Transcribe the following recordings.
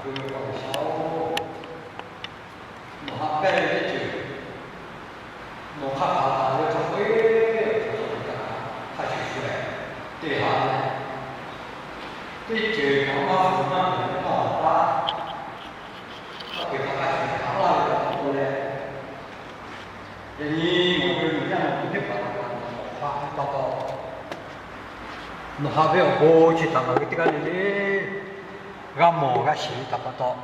G'uiˬ sha-oˬ, nawˬ haꞈ pehnˇ ve teˇ ceuˬ, nawˬ hk'a hpaˍ taˍ ve hk'a peu-eˬ, hk'a shuˍ shuˍ leh, teˇ ha leh, teˇ ceuˬ hk'a maˇ hpfuhˇ maˇ hpehꞈ ve maˇ taˍ, hk'a peu-eˬ hk'a shuˍ htaꞈ laˇ ve hk'a peu-eˬ leh, yaꞈ nyi nawˬ ve mvuhˇ yaˇ nawˬ ve teˇ hpaˍ htaꞈ nawˬ hk'a ve pa taw, nawˬ haꞈ ve awˬ bon chi htaꞈ ngaˬ hui teˇ g'aˇ le le g'a mawˬ g'a shiˍ ve htaꞈ pa taw,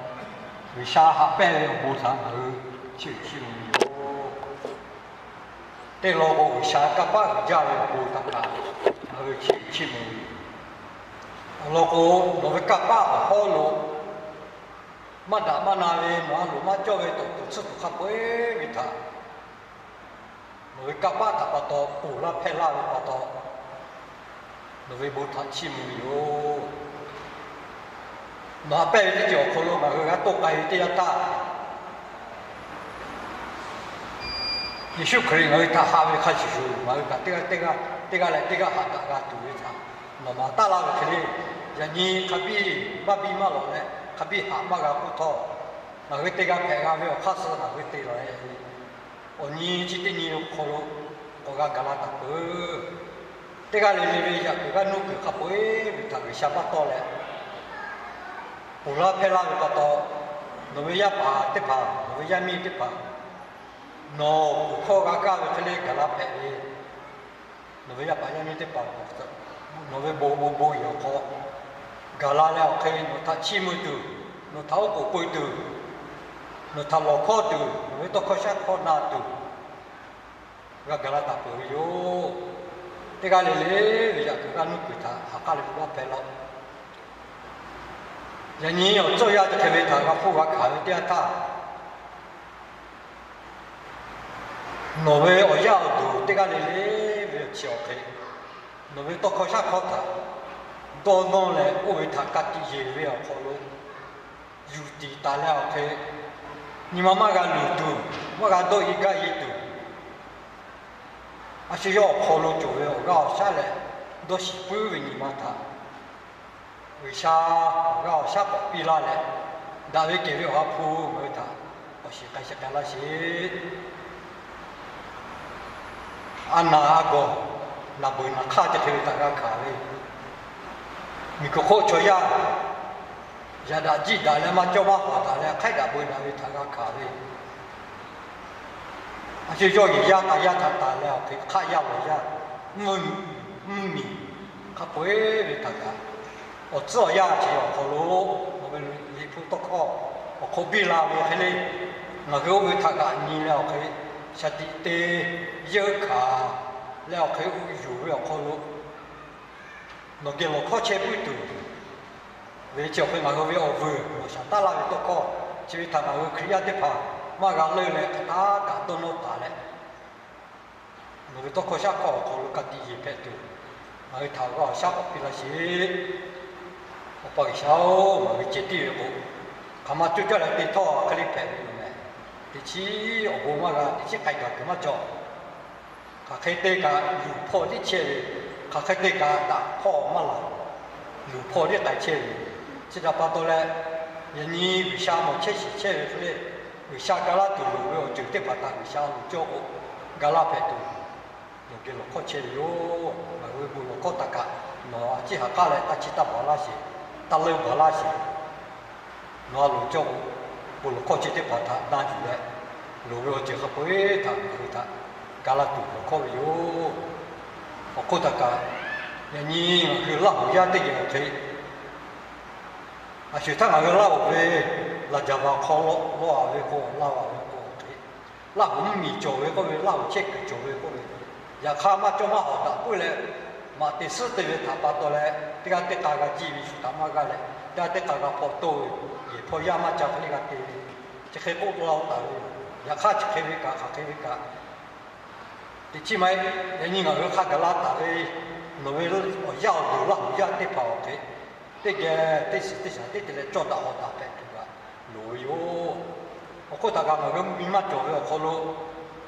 G'uiˬ sha haꞈ pehnˇ ve awˬ bon htaꞈ ngaˬ hui chiˇ uiˍ chiˇ mvuh ve yoˬ. Teˇ law k'o, G'uiˬ sha kanˇ paˆ uiˍ jaˇ ve awˬ bon htaꞈ kaꞈ ngaˬ hui chiˇ uiˍ chiˇ mvuh ve yoˬ. Awˬ lawn k'o, nawˬ ve kanˇ paˆ awˬ hawˉ lo maˇ daꞈ maˇ na ve, nawˬ a loˍ maˇ cawˇ ve, tawˍ tuˬ tsuhˇ tuˬ hk'a peu-eˬ ve htaꞈ nawˬ ve kanˇ paˆ htaꞈ pa taw ponˬ laˇ hpehˇ laˇ ve pa taw, nawˬ ve bon htaꞈ chiˇ mvuh ve yoˬ. Nawˬ haꞈ pehnˇ ve teˇ ceuˬ awˬ hk'aw lo ngaˬ hui g'a toˆ k'ai ve teˇ yanˇ htaˇ, Yeˍsuˆ Hkriꞈ ngaˬ hui htaꞈ haꞈ ve hk'a shuˍ shuˍ, ngaˬ hui kaꞈ teˇ g'aˇ teˇ g'aˇ, teˇ g'aˇ leh teˇ g'aˇ haꞈ daꞈ g'a tuˬ ve htaꞈ nawˬ maˍ taˉ laˇ ve hk'e le. Yaꞈ nyi hk'a biˇ maˇ biˇ maˇ lawꞈ leh, hk'a biˇ haꞈ maˇ g'a k'oˆ htawˇ, ngaˬ hui te g'a hpehꞈ g'a ve awˬ hk'aˇ suh ngaˬ hui te lawˬ leh, awˬ nyi chi teˇ nyi awˬ hk'aw lo k'awꞈ g'a gaˬ la taˍ peuˬ. Teˇ g'aˇ le le ve yaꞈ kuiˬ g'aˇ nuˇ kuiˬ hk'a peu-eˬ ve htaꞈ G'uiˬ sha maˇ tawˆ leh, ponˬ laˇ hpehˇ laˇ ve pa taw, nawˬ ve yaˇ paˍ teˇ hpaˍ, nawˬ ve yaˇ miˇ teˇ hpaˍ, nawˬ kuˬ hkawˇ g'a kaˇ ve hk'e le gaˬ la hpehꞈ ve, nawˬ ve yaˇ paˍ yaˇ miˇ teˇ hpaˍ, nawˬ ve bon bon bon yehˬ awˬ hk'aw gaˬ la leh awˬ hk'e, nawˬ htaꞈ chiˇ mvuh tuˬ, nawˬ htaꞈ oˉ k'oˍ pui tuˬ, nawˬ htaꞈ lawˬ hkawˇ tuˬ, nawˬ ve tawˇ hkawˇ shaˉ hkawˇ na tuˬ, g'a gaˬ la taˍ peuˬ ve yoˬ. Teˇ g'aˇ le le ve yaꞈ kuiˬ g'aˇ nuˇ kuiˬ htaꞈ ha k'aˉ leh ve g'aˇ hpehꞈ laˇ. Yaꞈ nyi awˬ tcuhˇ yaˇ chi hk'e ve htaꞈ g'a hpuˇ g'a hkanˍ ve teˇ yanˇ htaˇ, nawˬ ve awˬ yaˇ awˬ duˬ teˇ g'aˇ le le ve chi awˬ hk'e, nawˬ ve tawˇ hkawˇ shaˉ hkawˇ htaꞈ dawˇ nawˇ leh oˇ ve htaꞈ ka tiꞈ yeˬ ve awˬ hk'aw lo yuˬ tiˍ taˍ leh awˬ hk'e, nyi ma maˇ g'a luˬ tuˬ, maˇ g'a dawˇ i gaˇ i tuˬ, a shu yawˇ awˬ hk'aw lo cawˬ ve awˬ g'aˇ awˬ shaˉ leh dawˇ shiˍ puiˉ ve nyi ma htaꞈ G'uiˬ sha awˬ g'aˇ awˬ shaˉ k'awꞈ piˇ laˇ leh, daꞈ ve kehˬ ve awˬ ha hpu ngaˬ hui htaꞈ awˬ shiˍ k'ai sheh k'ai laˇ sheˍ. A naˬ a gawˬ, naˬ beuˬ naˬ hk'aˇ chi hk'e ve htaꞈ g'a hkanˍ ve, miˬ guiˬ hk'oˆ chaw yaˇ yaꞈ daꞈ jiˆ daꞈ leh maˇ cawˇ maˇ hawˍ daꞈ leh hk'aiˉ daꞈ beuꞈ daꞈ ve htaꞈ g'a hkanˍ ve, a shu yawˇ yehˬ yaˇ k'a yaˇ htaꞈ tanˬ leh awˬ hk'e hk'aˆ yaˇ lawˬ yaˇ, mvuhˇ miˬ hk'a peu-eˬ ve htaꞈ kaꞈ, awˬ tcuhˉ awˬ yanˇ chi awˬ hk'aw lo nawˬ ve Liꞈ hpu tawˇ hkawˇ awˬ hk'aw biˇ la ve hk'e le, ngaˬ hui oˇ ve htaꞈ kaꞈ nyi leh awˬ hk'e, shaˍ tiꞈ te yeunˇ hkanˍ leh awˬ hk'e yuˬ ve awˬ hk'aw lo nawˬ geh lawˬ hkawˇ chehˇ puiˉ tuˬ ve chi awˬ hk'e ngaˬ hui ve awˬ vuiˬ nawˬ shaˍ taˉ laˇ ve tawˇ hkawˇ chi ve htaꞈ ngaˬ hui Hkriꞈ yaˇ teˇ hpaˍ maˇ g'a leuˆ leh hk'aˬ htaˇ kaꞈ dawˇ nawˇ taˍ leh, nawˬ ve tawˇ hkawˇ shaˉ hkawˇ awˬ hk'aw lo ka tiꞈ yeˬ hpehꞈ tuˬ, ngaˬ hui htaꞈ awˬ g'aˇ awˬ shaˉ k'awꞈ piˇ laˇ sheˍ. Awˬ pa G'uiˬ sha-oˬ, ngaˬ hui ceh tiˇ ve k'o, hk'aˬ ma coˇ caˇ leh te htawˇ hk'e le hpehꞈ ve yoˬ meh. Teꞈ chiˉ awˬ bon maˇ g'a, teꞈ chiˉ k'ai gaˬ tuˬ maˇ cawˬ. Hk'aˬ hk'e te kaꞈ luˬ hpawˇ tiˉ chehˇ ve, hk'aˬ hk'e te kaꞈ daꞈ hpawˇ maˇ laˬ, luˬ hpawˇ tiˉ k'ai chehˇ ve. Chi htaꞈ pa taw leh, yaꞈ nyi G'uiˬ sha mawˬ chehˇ shiˍ chehˇ ve hk'e le, G'uiˬ sha ga laˇ tuˬ loˍ ve awˬ ceuˬ teˇ hpaˍ htaꞈ G'uiˬ sha loˍ cawˇ k'o, ga laˇ hpehꞈ tuˬ, nawˬ geh lawˬ hkawˇ chehˇ ve yoˬ. Ngaˬ hui ve bon lawˬ hkawˇ htaꞈ kaꞈ nawˬ a ciˉ ha k'aˉ leh taˇ chiˇ taˇ baˬ laˇ sheˍ, taˇ leuˆ baˬ laˇ sheˍ. Nawˬ a loˍ cawˇ k'o, bon lawˬ hkawˇ chi teˇ hpaˍ htaꞈ na yuˬ leh, loˍ ve awˬ ceuˬ hk'a peu-eˬ htaꞈ ngaˬ hui htaꞈ ga laˇ tuˬ lawˬ hkawˇ ve yoˬ. Awˬ hk'oˆ htaꞈ kaꞈ, yaꞈ nyi ngaˬ hui Laˇ huˍ yaˇ teˇ geh awˬ hk'e, a shuˍ htaˇ ngaˬ hui Laˇ huˍ ve laˬ jaˍ vaˬ hk'aw lo lawˇ a ve k'o, Laˇ huˍ ve k'o awˬ hk'e, Laˇ huˍ mvuhˇ miˬ cawˬ ve k'oˆ ve, Laˇ huˍ chehˇ kuiˬ cawˬ ve k'oˆ ve, yaꞈ hk'aˇ maˇ cawˇ maˇ hawˍ daꞈ puiˉ leh, maꞈ te suhˉ te ve htaꞈ pa taw leh, teˇ g'aˇ teˇ k'a g'a jiˇ ve shu htaꞈ maˇ g'aˇ leh, teˇ g'aˇ teˇ k'a g'a hpaw toˇ ve, yehˬ hpaw yaˇ maˇ ca hk'e le g'a te ve, chi hk'e k'oˆ la-o taˍ ve yoˬ. Yaꞈ hk'aˇ chi hk'e ve kaꞈ, hk'aˬ hk'e ve kaꞈ, teꞈ chiˉ maˇ heˆ. Yaꞈ nyi ngaˬ hui hk'a gaˬ la taˍ ve, nawˬ ve awˬ yaˇ awˬ duˬ Laˇ huˍ yaˇ teˇ hpaˍ awˬ hk'e, teˇ geh teˇ shiˍ teˇ shaˍ teˇ te leh cawˇ daꞈ hawˍ daꞈ hpehꞈ tuˬ kaꞈ loˍ ve yoˬ. Awˬ hk'oˆ htaꞈ kaꞈ ngaˬ hui mvuhˇ miˬ maˇ cawˬ ve awˬ hk'aw lo,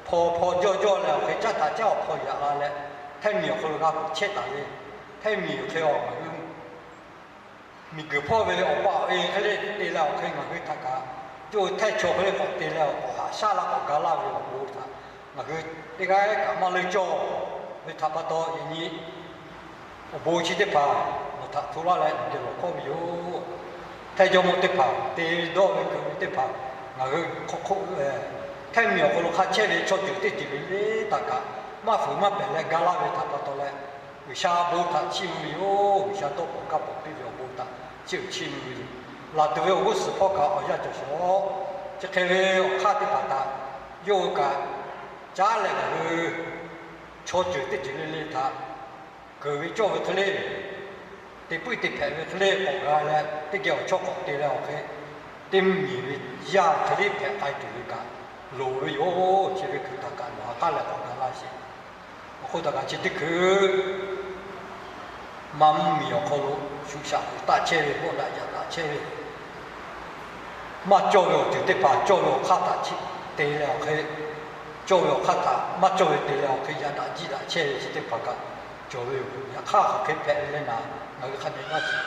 hpaw hpaw jawˇ jawˇ leh awˬ hk'e caˉ htaꞈ caˉ awˬ hpaw yaꞈ la leh, hteˇ miˬ awˬ hk'aw lo g'a hpfuhˇ chehˇ taˍ ve, hteˇ miˬ awˬ hk'e awˬ ngaˬ hui miˬguiˬ hpawˇ ve awˬ pa awˬ e hk'e le te leh awˬ hk'e ngaˬ hui htaꞈ kaꞈ, yawˇ hui htehˇ chaw hk'e le k'awꞈ te leh awˬ k'awꞈ haꞈ shaˉ la k'awꞈ ga laˇ ve awˬ bon htaꞈ ngaˬ hui teˇ g'aˇ kaꞈ maˇ leuˇ cawˇ ve htaꞈ pa taw, yaꞈ nyi awˬ bon chi teˇ hpaˍ nawˬ htaꞈ hto laˇ leh nawˬ geh lawˬ hkawˇ ve yoˬ. Htehˇ jawˇmawˇ teˇ hpaˍ, te dawˇ ve kuiˬ ve teˇ hpaˍ, ngaˬ hui hk'aw hk'oˆ htehˇ miˬ awˬ hk'aw lo hk'a chehˇ ve chaw ceuˬ teˇ ceuˬ le le htaꞈ kaꞈ maˇ fuiˍ maˇ pehˬ leh ga laˇ ve htaꞈ pa taw leh, G'uiˬsha bon htaꞈ chiˇ mvuh ve yoˬ. G'uiˬsha tawˇ pawˍ kaˇ pawˍ piˇ ve awˬ bon htaꞈ chiˇ uiˍ chiˇ mvuh ve yoˬ. Laˬ tuˬ ve awˬ g'uˇ suhˍ hpawˇ kaꞈ awˬ yanˇ cawˬ shawˍ. Chi hk'e ve awˬ hk'aˇ teˇ hpaˍ htaꞈ yawˇ hui kaꞈ caˉ leh ngaˬ hui chaw ceuˬ teˇ ceuˬ le le htaꞈ keunˍ ve cawˇ ve hk'e le, te puiˉ te hpehꞈ ve hk'e le k'awꞈ g'a leh teˇ geh awˬ chawˇ k'awꞈ te leh awˬ hk'e, teˇ miˬ ve yaˇ hk'e le hpehꞈ k'ai tuˬ ve kaꞈ loˍ ve yoˬ. Chi ve hkui htaꞈ kaꞈ nawˬ ha k'aˉ leh k'awꞈ ga laˇ sheˍ. Awˬ hk'oˆ htaꞈ kaꞈ chi teˇ hkui maˇ mvuhˇmiˬ awˬ hk'aw lo shu shaꞈ kuˬ taˆ chehˇ ve, bawˆ daꞈ yaꞈ daꞈ chehˇ ve, maˇ cawˇ ve awˬ ceuˬ teˇ hpaˍ cawˇ ve awˬ hk'aˇ htaꞈ te leh awˬ hk'e, cawˇ ve awˬ hk'aˇ htaꞈ maˇ cawˇ ve te leh awˬ hk'e yaꞈ daꞈ jiˇ daꞈ chehˇ ve chi teˇ hpaˍ kaꞈ cawˬ ve yoˬ. Yaꞈ hk'aˇ hk'aˬ hk'e hpehꞈ ve le naˍ, ngaˬ hui hk'a dehꞈ maˇ shiˍ.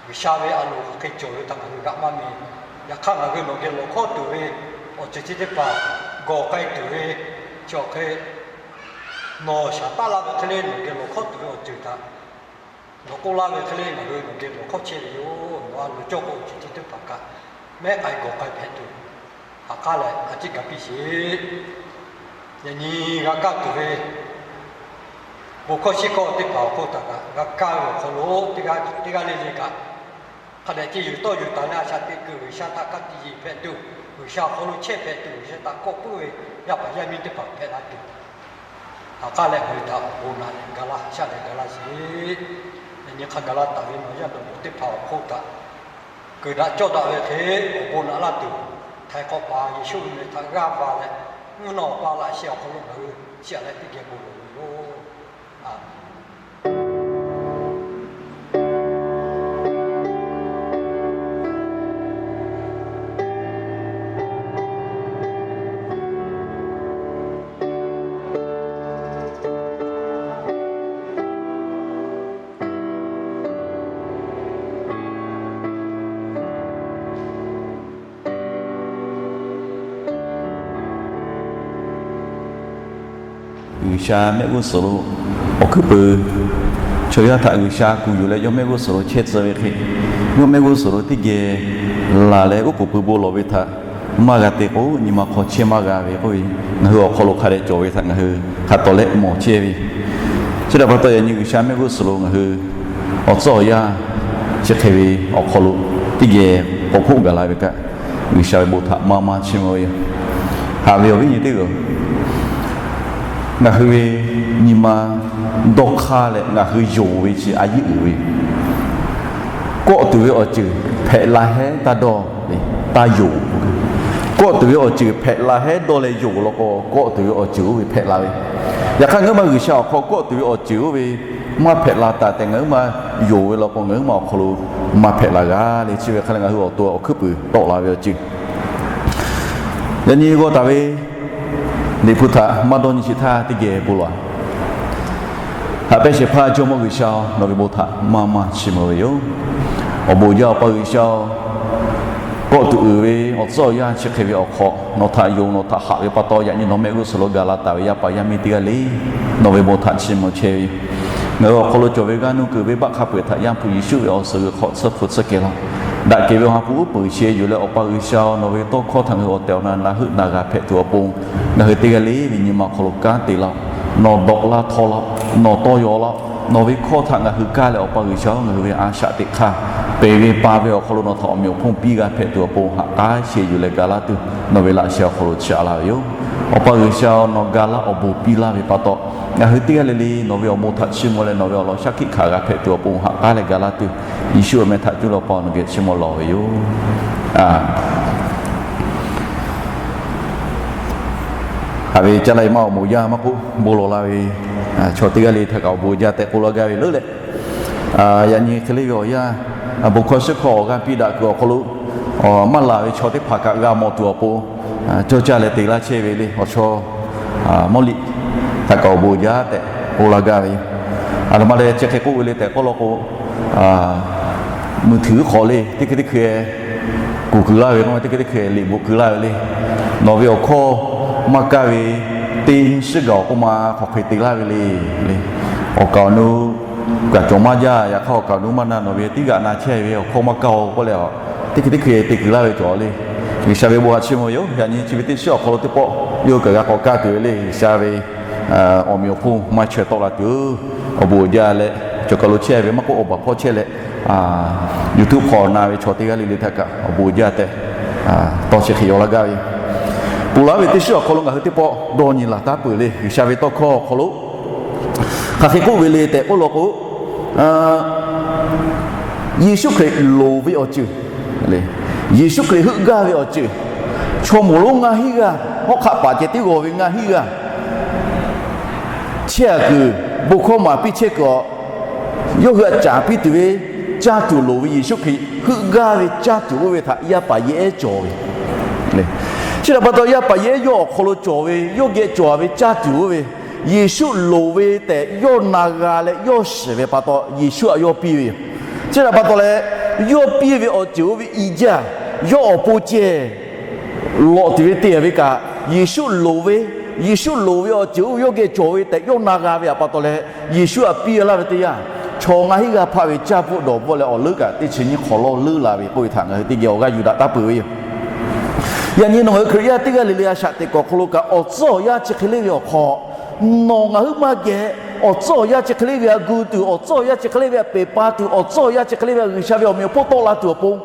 G'uiˬsha ve a loˍ hk'aˬ hk'e cawˬ ve htaꞈ ngaˬ hui g'a maˇ meh. Yaꞈ hk'aˇ ngaˬ hui nawˬ geh lawˬ hkawˇ tuˬ ve awˬ ceuˬ chi teˇ hpaˍ gawˬ k'ai tuˬ ve chi awˬ hk'e, nawˬ shaˍ taˆ laˇ ve hk'e le nawˬ geh lawˬ hkawˇ tuˬ ve awˬ ceuˬ htaꞈ nawˬ k'oˆ laˇ ve hk'e le ngaˬ hui nawˬ geh lawˬ hkawˇ chehˇ ve yoˬ. Nawˬ a loˍ cawˇ k'o awˬ ceuˬ chi teˇ hpaˍ kaꞈ mehˉ k'ai gawˬ k'ai hpehꞈ tuˬ, haꞈ k'aˉ leh a ciˉ ga piˇ sheˍ. Yaꞈ nyi g'a kaˇ tuˬ ve bon hkawˇ shiˉ hkawˇ teˇ hpaˍ awˬ hk'oˆ htaꞈ kaꞈ g'a kaˇ ve awˬ hk'aw lo teˇ g'aˇ le le kaꞈ hk'a dehꞈ ce yuˬ tawˇ yuˬ taˍ leh a shaꞈ teꞈ kuiˬ G'uiˬsha htaꞈ ka tiꞈ yeˬ hpehꞈ tuˬ, G'uiˬsha awˬ hk'aw lo chehˇ hpehꞈ tuˬ, G'uiˬsha htaꞈ kawˆ puiˉ ve yaˇ paˍ yaˇ miˇ teˇ hpaˍ hpehꞈ la tuˬ, haꞈ k'aˉ leh ngaˬ hui htaꞈ awˬ bon naꞈ leh ga laˇ, shaˉ leh ga laˇ sheˍ. Yaꞈ nyi hk'a gaˬ la taˍ ve nawˬ yaˇ dawˬ moˍ teˇ hpaˍ awˬ hk'oˆ htaꞈ kuiˬ daꞈ cawˇ daꞈ ve hk'e awˬ bon naꞈ laˇ tuˬ, htaiˍ hk'awꞈ paˍ Yeˍsuˆ ve meh htaꞈ g'aˇ va leh, mvuhˇ naw awˬ pa laꞈ sheh awˬ hk'aw lo ngaˬ hui chiˇ aꞈ leh teˇ geh bon lawˬ ve yoˬ. A G'uiˬsha mehˆ g'uˇ suhˍ lo awˬ hkuiˉ puiˍ chaw yaˇ htaꞈ G'uiˬsha kuˬ yuˬ leh yawˇ mehˆ g'uˇ suhˍ lo chehˇ tcuh ve hk'e, yawˇ mehˆ g'uˇ suhˍ lo teˇ geh laˬ leh oˉ k'oˍ pui bon lawˬ ve htaꞈ maˇ g'a te k'o, nyi ma hk'aw chehˇ maˇ g'a ve k'oˆ ve, ngaˬ hui awˬ hk'aw lo hk'a dehꞈ cawˬ ve htaꞈ ngaˬ hui hk'a tawˍ leh mawˬ chehˇ ve. Chi htaꞈ pa taw yaꞈ nyi G'uiˬsha mehˆ g'uˇ suhˍ lo ngaˬ hui awˬ tcuhˉ awˬ yanˇ chi hk'e ve awˬ hk'aw lo teˇ geh k'awꞈ hpoˆ gaˬ la ve kaꞈ, G'uiˬsha ve bon htaꞈ maˇ maˇ chiˇ mvuh ve yoˬ. Haꞈ ve awˬ viˉ nyi teˇ g'aˇ, ngaˬ hui ve nyi ma dawˇ hk'aˇ leh ngaˬ hui yonˍ ve chi a yiˉ uiˍ ve yoˬ. Kawˆ tuˬ ve awˬ ceuˬ hpehꞈ la hehˉ taˇ dawˇ, taˇ yonˍ. Kawˆ tuˬ ve awˬ ceuˬ hpehꞈ la hehˉ dawˇ leh yonˍ law k'o, kawˆ tuˬ ve awˬ ceuˬ oˇ ve hpehꞈ la ve. Yaꞈ hk'aˇ ngaˬ huiˉ ma G'uiˬsha awˬ hk'aw kawˆ tuˬ ve awˬ ceuˬ oˇ ve maˇ hpehꞈ la taˍ tehꞈ ngaˬ huiˉ ma yonˍ ve law k'o, ngaˬ huiˉ ma awˬ hk'aw lo maˇ hpehꞈ la g'a le. Chi ve hk'a leh ngaˬ hui awˬ to awˬ hkuiˉ puiˍ tawˆ la ve awˬ ceuˬ, yaꞈ nyi g'aw taˍ ve Liꞈ hpu htaꞈ maˇ dawˇ nyi chi htaˇ teˇ geh bon lawˬ. Haꞈ pehnˇ shehˍ hpaˇ Jawˇmawˇ G'uiˬsha-oˬ, nawˬ ve bon htaꞈ maˇ maˇ chiˇ mvuh ve yoˬ. Awˬ bon jaˇ Awˬ pa G'uiˬsha-oˬ, kawˆ tuˬ uiˍ ve awˬ tcuhˉ awˬ yanˇ chi hk'e ve awˬ hk'aw nawˬ htaꞈ yonˍ nawˬ htaꞈ haꞈ ve pa taw, yaꞈ nyi nawˬ mehˆ g'uˇ suhˍ lo gaˬ la taˍ ve yaˇ paˍ yaˇ miˇ teˇ g'aˇ le, nawˬ ve bon htaꞈ chiˇ mvuh chehˇ ve yoˬ. Ngaˬ hui awˬ hk'aw lo cawˬ ve g'aˇ nuˇ kuiˬ venˇbaˆ hk'a peu-eˬ htaꞈ Yaˇ hpu Yeˍsuˆ ve awˬ suhˍ g'uiˬ hk'aw tsuhˇ hpu tsuhˇ kehˬ laˇ-oˬ. Daꞈ kehˬ ve Awˬ ha hpu uˉ peunˍ sheh yuˬ leh Awˬ pa G'uiˬsha-oˬ, nawˬ ve tawˇ hkawˇ htaꞈ ngaˬ hui awˬ tehˬ awˬ na na heuˆ na g'a hpehꞈ tuˬ awˬ pon, ngaˬ hui teˇ g'aˇ le ve nyi ma awˬ hk'aw lo kanˉ te laˇ-oˬ. Nawˬ dawꞈ laˇ htawˇ laˇ-oˬ, nawˬ tawˇ yaw laˇ-oˬ. Nawˬ ve hkawˇ htaꞈ ngaˬ hui kaˇ leh Awˬ pa G'uiˬsha-oˬ, ngaˬ hui ve a shaꞈ teꞈ hk'aˇ pehˬ ve pa ve awˬ hk'aw lo nawˬ htaꞈ awˬ meꞈ awˬ hponˇ piˇ g'a hpehꞈ tuˬ awˬ pon haꞈ k'aˉ sheh yuˬ leh gaˬ laˇ tuˬ nawˬ ve laꞈ sheh awˬ hk'aw lo chaꞈ laˇ ve yoˬ. Awˬ pa G'uiˬsha-oˬ, nawˬ ga laˇ awˬ bon piˇ laˇ ve pa taw, ngaˬ hui teˇ g'aˇ le le nawˬ ve awˬ bon htaꞈ chiˇ mvuh leh nawˬ ve awˬ lawn shaˉ hkiˆ hkanˍ g'a hpehꞈ tuˬ awˬ pon haꞈ k'aˉ leh gaˬ laˇ tuˬ, Yeˍsuˆ awˬ meh htaꞈ cuˇ leh Awˬ pa nawˬ geh chiˇ mvuh lawˬ ve yoˬ. Haꞈ ve caˇ la-e maˇ awˬ moˍ yaˇ maˇ k'oˆ, bon lawˬ la ve chaw teˇ g'aˇ le htaꞈ kaꞈ awˬ bon jaˇ tehꞈ k'oˆ laˇ gaˇ ve leuˉ leh, yaꞈ nyi hk'e le ve awˬ yanˇ, bon hkawˇ shiˉ hkawˇ awˬ g'aˇ piˇ daꞈ kuiˬ awˬ hk'aw lo maˇ laˬ ve chaw teˇ hpaˍ kaꞈ g'a mawˬ tuˬ awˬ pon, cawˇ caˇ leh te laˇ chehˇ ve le awˬ chaw Mawˇliꞈ htaꞈ kaꞈ awˬ bon jaˇ tehꞈ k'oˆ laˇ gaˇ ve yoˬ. A htoꞈ ma leh chi hk'e k'oˆ ve le tehꞈ k'oˆ law k'o, มือถือ hk'aw le teˇ hkui teˇ hkui kuˬ kuiˬ laˇ ve k'oˆ ma, teˇ hkui teˇ hkui liꞈ bvuhꞈ kuiˬ laˇ ve le. Nawˬ ve awˬ hkawˇ maˇ kaˇ ve teˇ nyiˇ shiˉ gaˬ awˬ k'oˆ ma hk'aˬ hk'e te laˇ ve le. Awˬ kaˍ awˬ nu kaꞈ cawˬ maˇ jaˇ. Yaꞈ hk'aˇ awˬ kaˍ awˬ nu maˇ na, nawˬ ve tiˉ g'aꞈ na chehˇ ve awˬ hkawˇ maˇ kaˇ-oˬ k'oˆ leh, teˇ hkui teˇ hkui te kuiˬ laˇ ve cawˬ le. G'uiˬsha ve bon htaꞈ chiˇ mvuh ve yoˬ. Yaꞈ nyi chi ve teˇ shiˉ awˬ hk'aw lo teˇ pawˆ yawˇ hui kaꞈ g'a k'awꞈ kaˇ tuˬ ve le. G'uiˬsha ve awˬ meꞈ awˬ hponˇ maˇ chaweh tawˆ la tuˬ, awˬ bon uiˍ jaˇ leh, cawˬ kaˬ lo chehˇ ve maˇ k'oˆ, awˬ baˬ hpawˇ chehˇ leh, YouTube hk'aw na ve chaw teˇ g'aˇ le le htaꞈ kaꞈ awˬ bon uiˍ jaˇ tehꞈ tawˇ chi hk'e yaw laˇ gaˇ ve yoˬ. Ponˬ laˇ ve teˇ shiˉ awˬ hk'aw lo ngaˬ hui teˇ pawˆ dawˇ nyi laˬ taˉ peuˬ le. G'uiˬsha ve tawˇ hkawˇ awˬ hk'aw lo hk'aˬ hk'e k'oˆ ve le tehꞈ k'oˆ law k'o, Yeˍsuˆ Hkriꞈ loˍ ve awˬ ceuˬ, Yeˍsuˆ Hkriꞈ heuˆ gaˇ ve awˬ ceuˬ, chaw moˍ lonˉ ngaˇ hinˉ g'aˇ, hawˉ hk'aˆ paˍ ceh tiˉ g'aw ve ngaˇ hinˉ g'aˇ chehˇ-a kuiˬ, bon hkawˇ maˍ piˇ chehˇ kuiˬ awˬ, yawˇ hui htaꞈ caˍ piˇ tuˬ ve caˇ tuˬ loˍ ve Yeˍsuˆ Hkriꞈ heuˆ gaˇ ve caˇ tuˬ oˇ ve htaꞈ yaˇ paˍ yehˇ cawˬ ve. Chi htaꞈ pa taw yaˇ paˍ yehˇ yawˇ awˬ hk'aw lo cawˬ ve, yawˇ geh cawˬ ve caˇ tuˬ oˇ ve, Yeˍsuˆ loˍ ve tehꞈ yawˇ na g'a leh yawˇ shiˍ ve pa taw Yeˍsuˆ htaꞈ yawˇ piˇ ve yoˬ. Chi htaꞈ pa taw leh, yawˇ piˇ ve awˬ ceuˬ oˇ ve i jaˇ, yawˇ awˬ pon ceh lawꞈ tuˬ ve te ve kaꞈ, Yeˍsuˆ loˍ ve, Yeˍsuˆ loˍ ve awˬ ceuˬ oˇ ve yawˇ geh cawˬ ve tehꞈ yawˇ na g'a ve htaꞈ pa taw leh, Yeˍsuˆ htaꞈ piˇ laˇ ve teˇ yanˇ, chaw ngaˇ hinˉ g'aˇ hpaˆ ve caˇ bvuhˆ dawˬ bvuhˆ leh awˬ leuˉ kaꞈ teˇ chi nyiˇ hk'awꞈ lawˇ leuˉ la ve k'oˆ ve htaꞈ ngaˬ hui teˇ geh awˬ g'aˇ yuˬ daꞈ taˉ peuˬ ve yoˬ. Yaꞈ nyi nawˬ ngaˬ hui Hkriꞈ yaˇ teˇ g'aˇ le le a shaꞈ teꞈ kuˬ awˬ hk'aw lo kaꞈ awˬ tcuhˉ awˬ yanˇ chi hk'e le ve awˬ hk'aw, nawˬ ngaˬ huiˉ maˇ geh awˬ tcuhˉ awˬ yanˇ chi hk'e le ve htaꞈ gu tuˬ, awˬ tcuhˉ awˬ yanˇ chi hk'e le ve htaꞈ peˬ pa tuˬ, awˬ tcuhˉ awˬ yanˇ chi hk'e le ve htaꞈ G'uiˬsha ve awˬ meꞈ awˬ hponˇ tawˆ la tuˬ awˬ pon,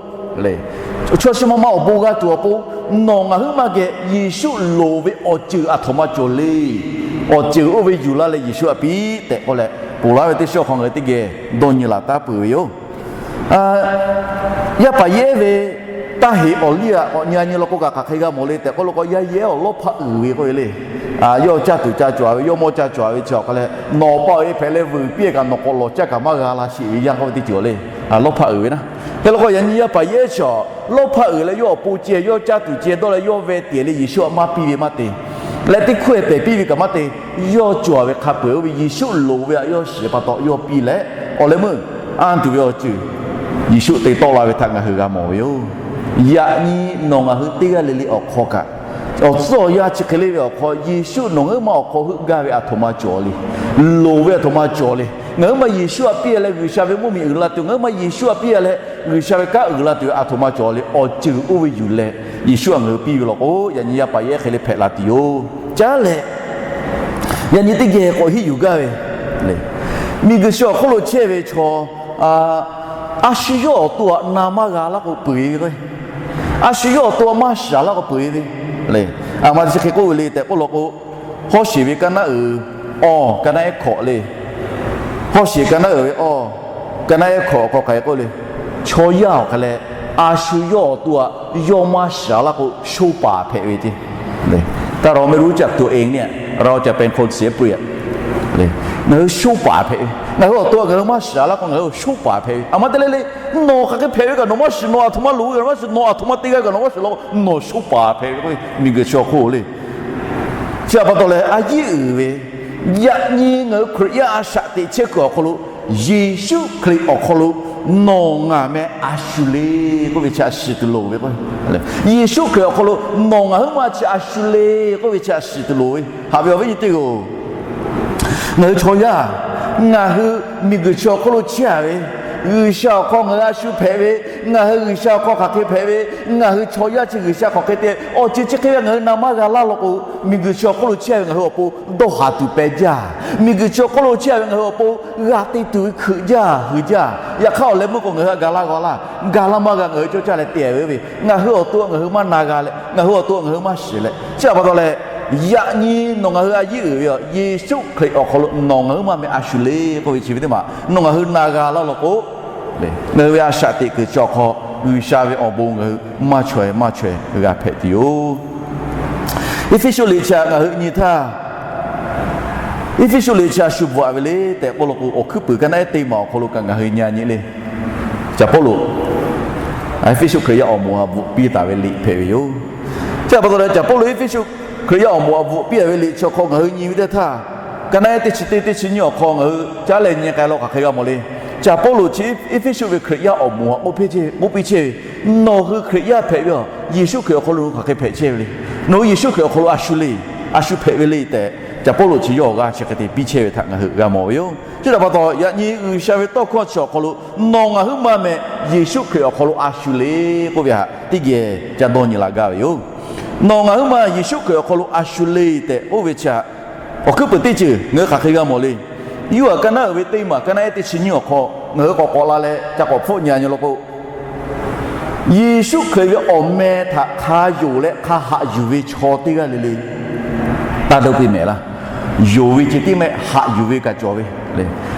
chaw chi ma ma awˬ bon g'a tuˬ awˬ pon, nawˬ ngaˬ huiˉ maˇ geh Yeˍsuˆ loˍ ve awˬ ceuˬ aˬ htoꞈ ma cawˬ le. Awˬ ceuˬ oˇ ve yuˬ laˇ leh Yeˍsuˆ htaꞈ piˇ tehꞈ k'oˆ leh, ponˬ laˇ ve teˇ shiˉ awˬ hk'aw ngaˬ hui teˇ geh dawˇ nyi laˬ taˉ peuˬ ve yoˬ. Yaˇ paˍ yehˇ ve taˇ heˍ awˬ liˇ aꞈ k'awꞈ nyi nyi law k'o kaꞈ hk'aˬ hk'e g'a mawˬ le tehꞈ k'oˆ law k'o, yaˇ yehˇ awˬ lawˇ hpaˆ uiˍ ve k'oˆ ve le. Yawˇ caˇ tuˬ ca cawˬ ve, yawˇ mawˇ ca cawˬ ve chi awˬ hk'a leh, nawˬ pa awˬ e hpehꞈ leh vuiˬ piˇ kaꞈ nawˬ k'awꞈ lawˬ caˇ kaꞈ maˇ g'a la sheˍ ve yaˇ k'oˆ ve teˇ ceuˬ le. Lawˇ hpaˆ uiˍ ve naˉ. Hk'e law k'o yaꞈ nyi yaˇ paˍ yehˇ chi lawˇ hpaˆ uiˍ leh yawˇ awˬ pon ceh yawˇ caˇ tuˬ ceh dawˇ leh yawˇ veh tiˍ le Yeˍsuˆ htaꞈ maˇ piˇ ve maˇ te leh teˇ hkawehˇ pehˬ piˇ ve kaꞈ maˇ te, yawˇ cawˬ ve hk'a peu-eˬ oˇ ve Yeˍsuˆ loˍ ve htaꞈ yawˇ shiˍ pa taw yawˇ piˇ leh, awˬ leh meuˇ anˇ tuˬ ve awˬ ceuˬ Yeˍsuˆ te tawˆ la ve htaꞈ ngaˬ hui g'a mawˬ ve yoˬ. Yaꞈ nyi nawˬ ngaˬ hui teˇ g'aˇ le le awˬ hk'aw kaꞈ, awˬ tcuhˉ awˬ yanˇ chi hk'e le ve awˬ hk'aw Yeˍsuˆ nawˬ ngaˬ huiˉ maˇ awˬ hk'aw heuˆ gaˇ ve aˬ htoꞈ ma cawˬ le. Loˍ ve aˬ htoꞈ ma cawˬ le. Ngaˬ huiˉ maˇ Yeˍsuˆ htaꞈ piˇ leh G'uiˬsha ve mvuhˇmiˬ uiˍ la tuˬ, ngaˬ huiˉ maˇ Yeˍsuˆ htaꞈ piˇ leh G'uiˬsha ve kanˉ uiˍ la tuˬ ve aˬ htoꞈ ma cawˬ le. Awˬ ceuˬ oˇ ve yuˬ leh Yeˍsuˆ htaꞈ ngaˬ hui piˇ ve law k'o, yaꞈ nyi yaˇ paˍ yehˇ hk'e le hpehꞈ la tuˬ yoˬ. Caˉ leh, yaꞈ nyi teˇ geh k'awꞈ hiˆ yuˬ gaˇ ve le. Miˬguiˬ chi awˬ hk'oˆ lo chehˇ ve chaw, a shu yawˇ awˬ to htaꞈ na maˇ g'a laˇ k'o peuˬ-e ve k'o, a shu yawˇ awˬ to htaꞈ maˇ shiˍ laˇ k'o peuˬ-e ve le. Aˬ ma chi hk'e k'oˆ ve le tehꞈ k'oˆ law k'o, hawˉ sheˍ ve ka naˉ uiˍ, awˬ, ka naˉ ehˉ hkawꞈ le. Hawˉ sheˍ ka naˉ uiˍ ve awˬ, ka naˉ ehˉ hkawꞈ k'awꞈ k'ai k'oˆ le. Chaw yaˇ awˬ hk'a leh, a shu yawˇ awˬ to htaꞈ yawˇ maˇ shiˍ laˇ k'o, shoˇ paˍ hpehꞈ ve ce. ถ้าเราไม่รู้จักตัวเองเนี่ย เราจะเป็นคนเสียเปรียบ ngaˬ hui shoˇ paˍ hpehꞈ ve. Ngaˬ hui awˬ to ngaˬ hui maˇ shiˍ laˇ k'o, ngaˬ hui shoˇ paˍ hpehꞈ ve. Aˬ ma te le le, nawˬ hk'aˬ hk'e hpehꞈ ve kaꞈ nawˬ maˇ shiˍ, nawˬ aˬ htoꞈ ma te g'a kaꞈ nawˬ maˇ shiˍ, nawˬ aˬ htoꞈ ma te g'a kaꞈ nawˬ maˇ shiˍ law k'o, nawˬ shoˇ paˍ hpehꞈ ve k'o, miˬguiˬ chi awˬ hk'oˆ le. Chi htaꞈ pa taw leh a yiˉ uiˍ ve, yaꞈ nyi ngaˬ hui Hkriꞈ yaˇ a shaꞈ teꞈ chehˇ kuiˬ awˬ hk'aw lo, Yeˍsuˆ Hkriꞈ awˬ hk'aw lo nawˬ ngaˬ meh a shu le k'oˆ ve chi a shiˍ tuˬ loˍ ve k'o, Yeˍsuˆ Hkriꞈ awˬ hk'aw lo nawˬ ngaˬ huiˉ maˇ chi a shu le k'oˆ ve chi a shiˍ tuˬ loˍ ve. Haꞈ ve awˬ viˉ nyi teˇ-oˬ, ngaˬ hui chaw yaˇ, ngaˬ hui miˬguiˬ chi awˬ hk'oˆ lo chehˇ-a ve, G'uiˬsha awˬ hk'aw ngaˬ hui a shu hpehꞈ ve, ngaˬ hui G'uiˬsha awˬ hk'aw hk'aˬ hk'e hpehꞈ ve, ngaˬ hui chaw yaˇ chi G'uiˬsha hk'aˬ hk'e te, awˬ ceuˬ chi hk'e ve ngaˬ hui na maˇ g'a laˇ law k'o, miˬguiˬ chi awˬ hk'oˆ lo chehˇ ve ngaˬ hui awˬ pon dawˇ haˍ tuˬ pehˬ jaˇ. Miˬguiˬ chi awˬ hk'oˆ lo chehˇ ve ngaˬ hui awˬ pon g'a te tuˬ ve hkeuꞈ jaˇ, hui jaˇ. Yaꞈ hk'aˇ awˬ leh meuˇ k'o ngaˬ hui htaꞈ ga laˇ g'a laˇ, ga laˇ maˇ g'a ngaˬ hui cawˇ caˇ leh te ve, ngaˬ hui awˬ to ngaˬ hui maˇ na g'a leh, ngaˬ hui awˬ to ngaˬ hui maˇ shiˍ leh, chi htaꞈ pa taw leh, yaꞈ nyi nawˬ ngaˬ hui a yiˉ uiˍ ve yoˬ. Yeˍsuˆ Hkriꞈ awˬ hk'aw lo nawˬ ngaˬ huiˉ maˇ meh a shu le k'oˆ ve chi ve teˇ maˬ nawˬ ngaˬ hui na g'a laˇ law k'o, ngaˬ hui ve a shaꞈ teꞈ kuiˬ chi awˬ hk'aw G'uiˬsha ve awˬ bon ngaˬ hui maˇ chaweh maˇ chaweh g'a hpehꞈ tuˬ yoˬ. Eˇfeˇsuꞈ liꞈ chi htaꞈ ngaˬ hui nyi htaˇ, Eˇfeˇsuꞈ liꞈ chi htaꞈ shu bvuhꞈ-a ve le tehꞈ k'oˆ law k'o, awˬ hkuiˉ puiˍ ka naˉ ehˉ teˇ maˬ awˬ hk'aw lo kaꞈ ngaˬ hui nyi nyi le. Caˍ Pawˇluꞈ, Eˇfeˇsuꞈ Hkriꞈ yaˇ awˬ moˍ htaꞈ bvuhꞈ piˇ taˍ ve liꞈ hpehꞈ ve yoˬ. Chi htaꞈ pa taw leh Caˍ Pawˇluꞈ Eˇfeˇsuꞈ Hkriꞈ yaˇ awˬ moˍ htaꞈ bvuhꞈ piˇ-a ve liꞈ chi awˬ hk'aw ngaˬ hui nyi ve teˇ htaˇ, ka naˉ ehˉ teˇ chi teˇ, teˇ chi nyiˇ awˬ hk'aw ngaˬ hui caˉ leh nyi k'ai law hk'aˬ hk'e g'a mawˬ le. Caˍ Pawˇluꞈ chi Eˇfeˇsuꞈ ve Hkriꞈ yaˇ awˬ moˍ htaꞈ k'oˆ piˇ chehˇ ve, nawˬ hui Hkriꞈ yaˇ hpehꞈ ve a, Yeˍsuˆ Hkriꞈ awˬ hk'aw lo nawˬ hui hk'aˬ hk'e hpehꞈ chehˇ ve le. Nawˬ hui Yeˍsuˆ Hkriꞈ awˬ hk'aw lo a shu le, a shu hpehꞈ ve le tehꞈ, Caˍ Pawˇluꞈ chi yawˇ awˬ g'aˇ chi hk'e te piˇ chehˇ ve htaꞈ ngaˬ hui g'a mawˬ ve yoˬ. Chi htaꞈ pa taw, yaꞈ nyi G'uiˬsha ve tawˇ hkawˇ chi awˬ hk'aw lo, nawˬ ngaˬ huiˉ ma meh Yeˍsuˆ Hkriꞈ awˬ hk'aw lo a shu le k'oˆ ve htaꞈ teˇ geh ca dawˇ nyi la gaˇ ve yoˬ. Nawˬ ngaˬ huiˉ ma Yeˍsuˆ Hkriꞈ awˬ hk'aw lo a shu le tehꞈ k'oˆ ve chi htaꞈ awˬ hkuiˉ peuˬ teˇ ceuˬ ngaˬ hui hk'aˬ hk'e g'a mawˬ le. Yoˇhanˬ ka naˉ uiˍ ve teˇ maˬ, ka naˉ ehˉ teˇ chi nyiˇ awˬ hk'aw ngaˬ hui k'awꞈ k'awꞈ la leh ca k'awꞈ hpfuhˆ nyi nyi law k'o, Yeˍsuˆ Hkriꞈ ve awˬ meh htaꞈ hk'a yonˍ leh hk'a haꞈ yuˬ ve chaw teˇ g'aˇ le le taˇ dawˇ piˇ mehˍ laˇ. Yonˍ ve ceh tiˉ mehˆ, haꞈ yuˬ ve kaꞈ cawˬ ve le.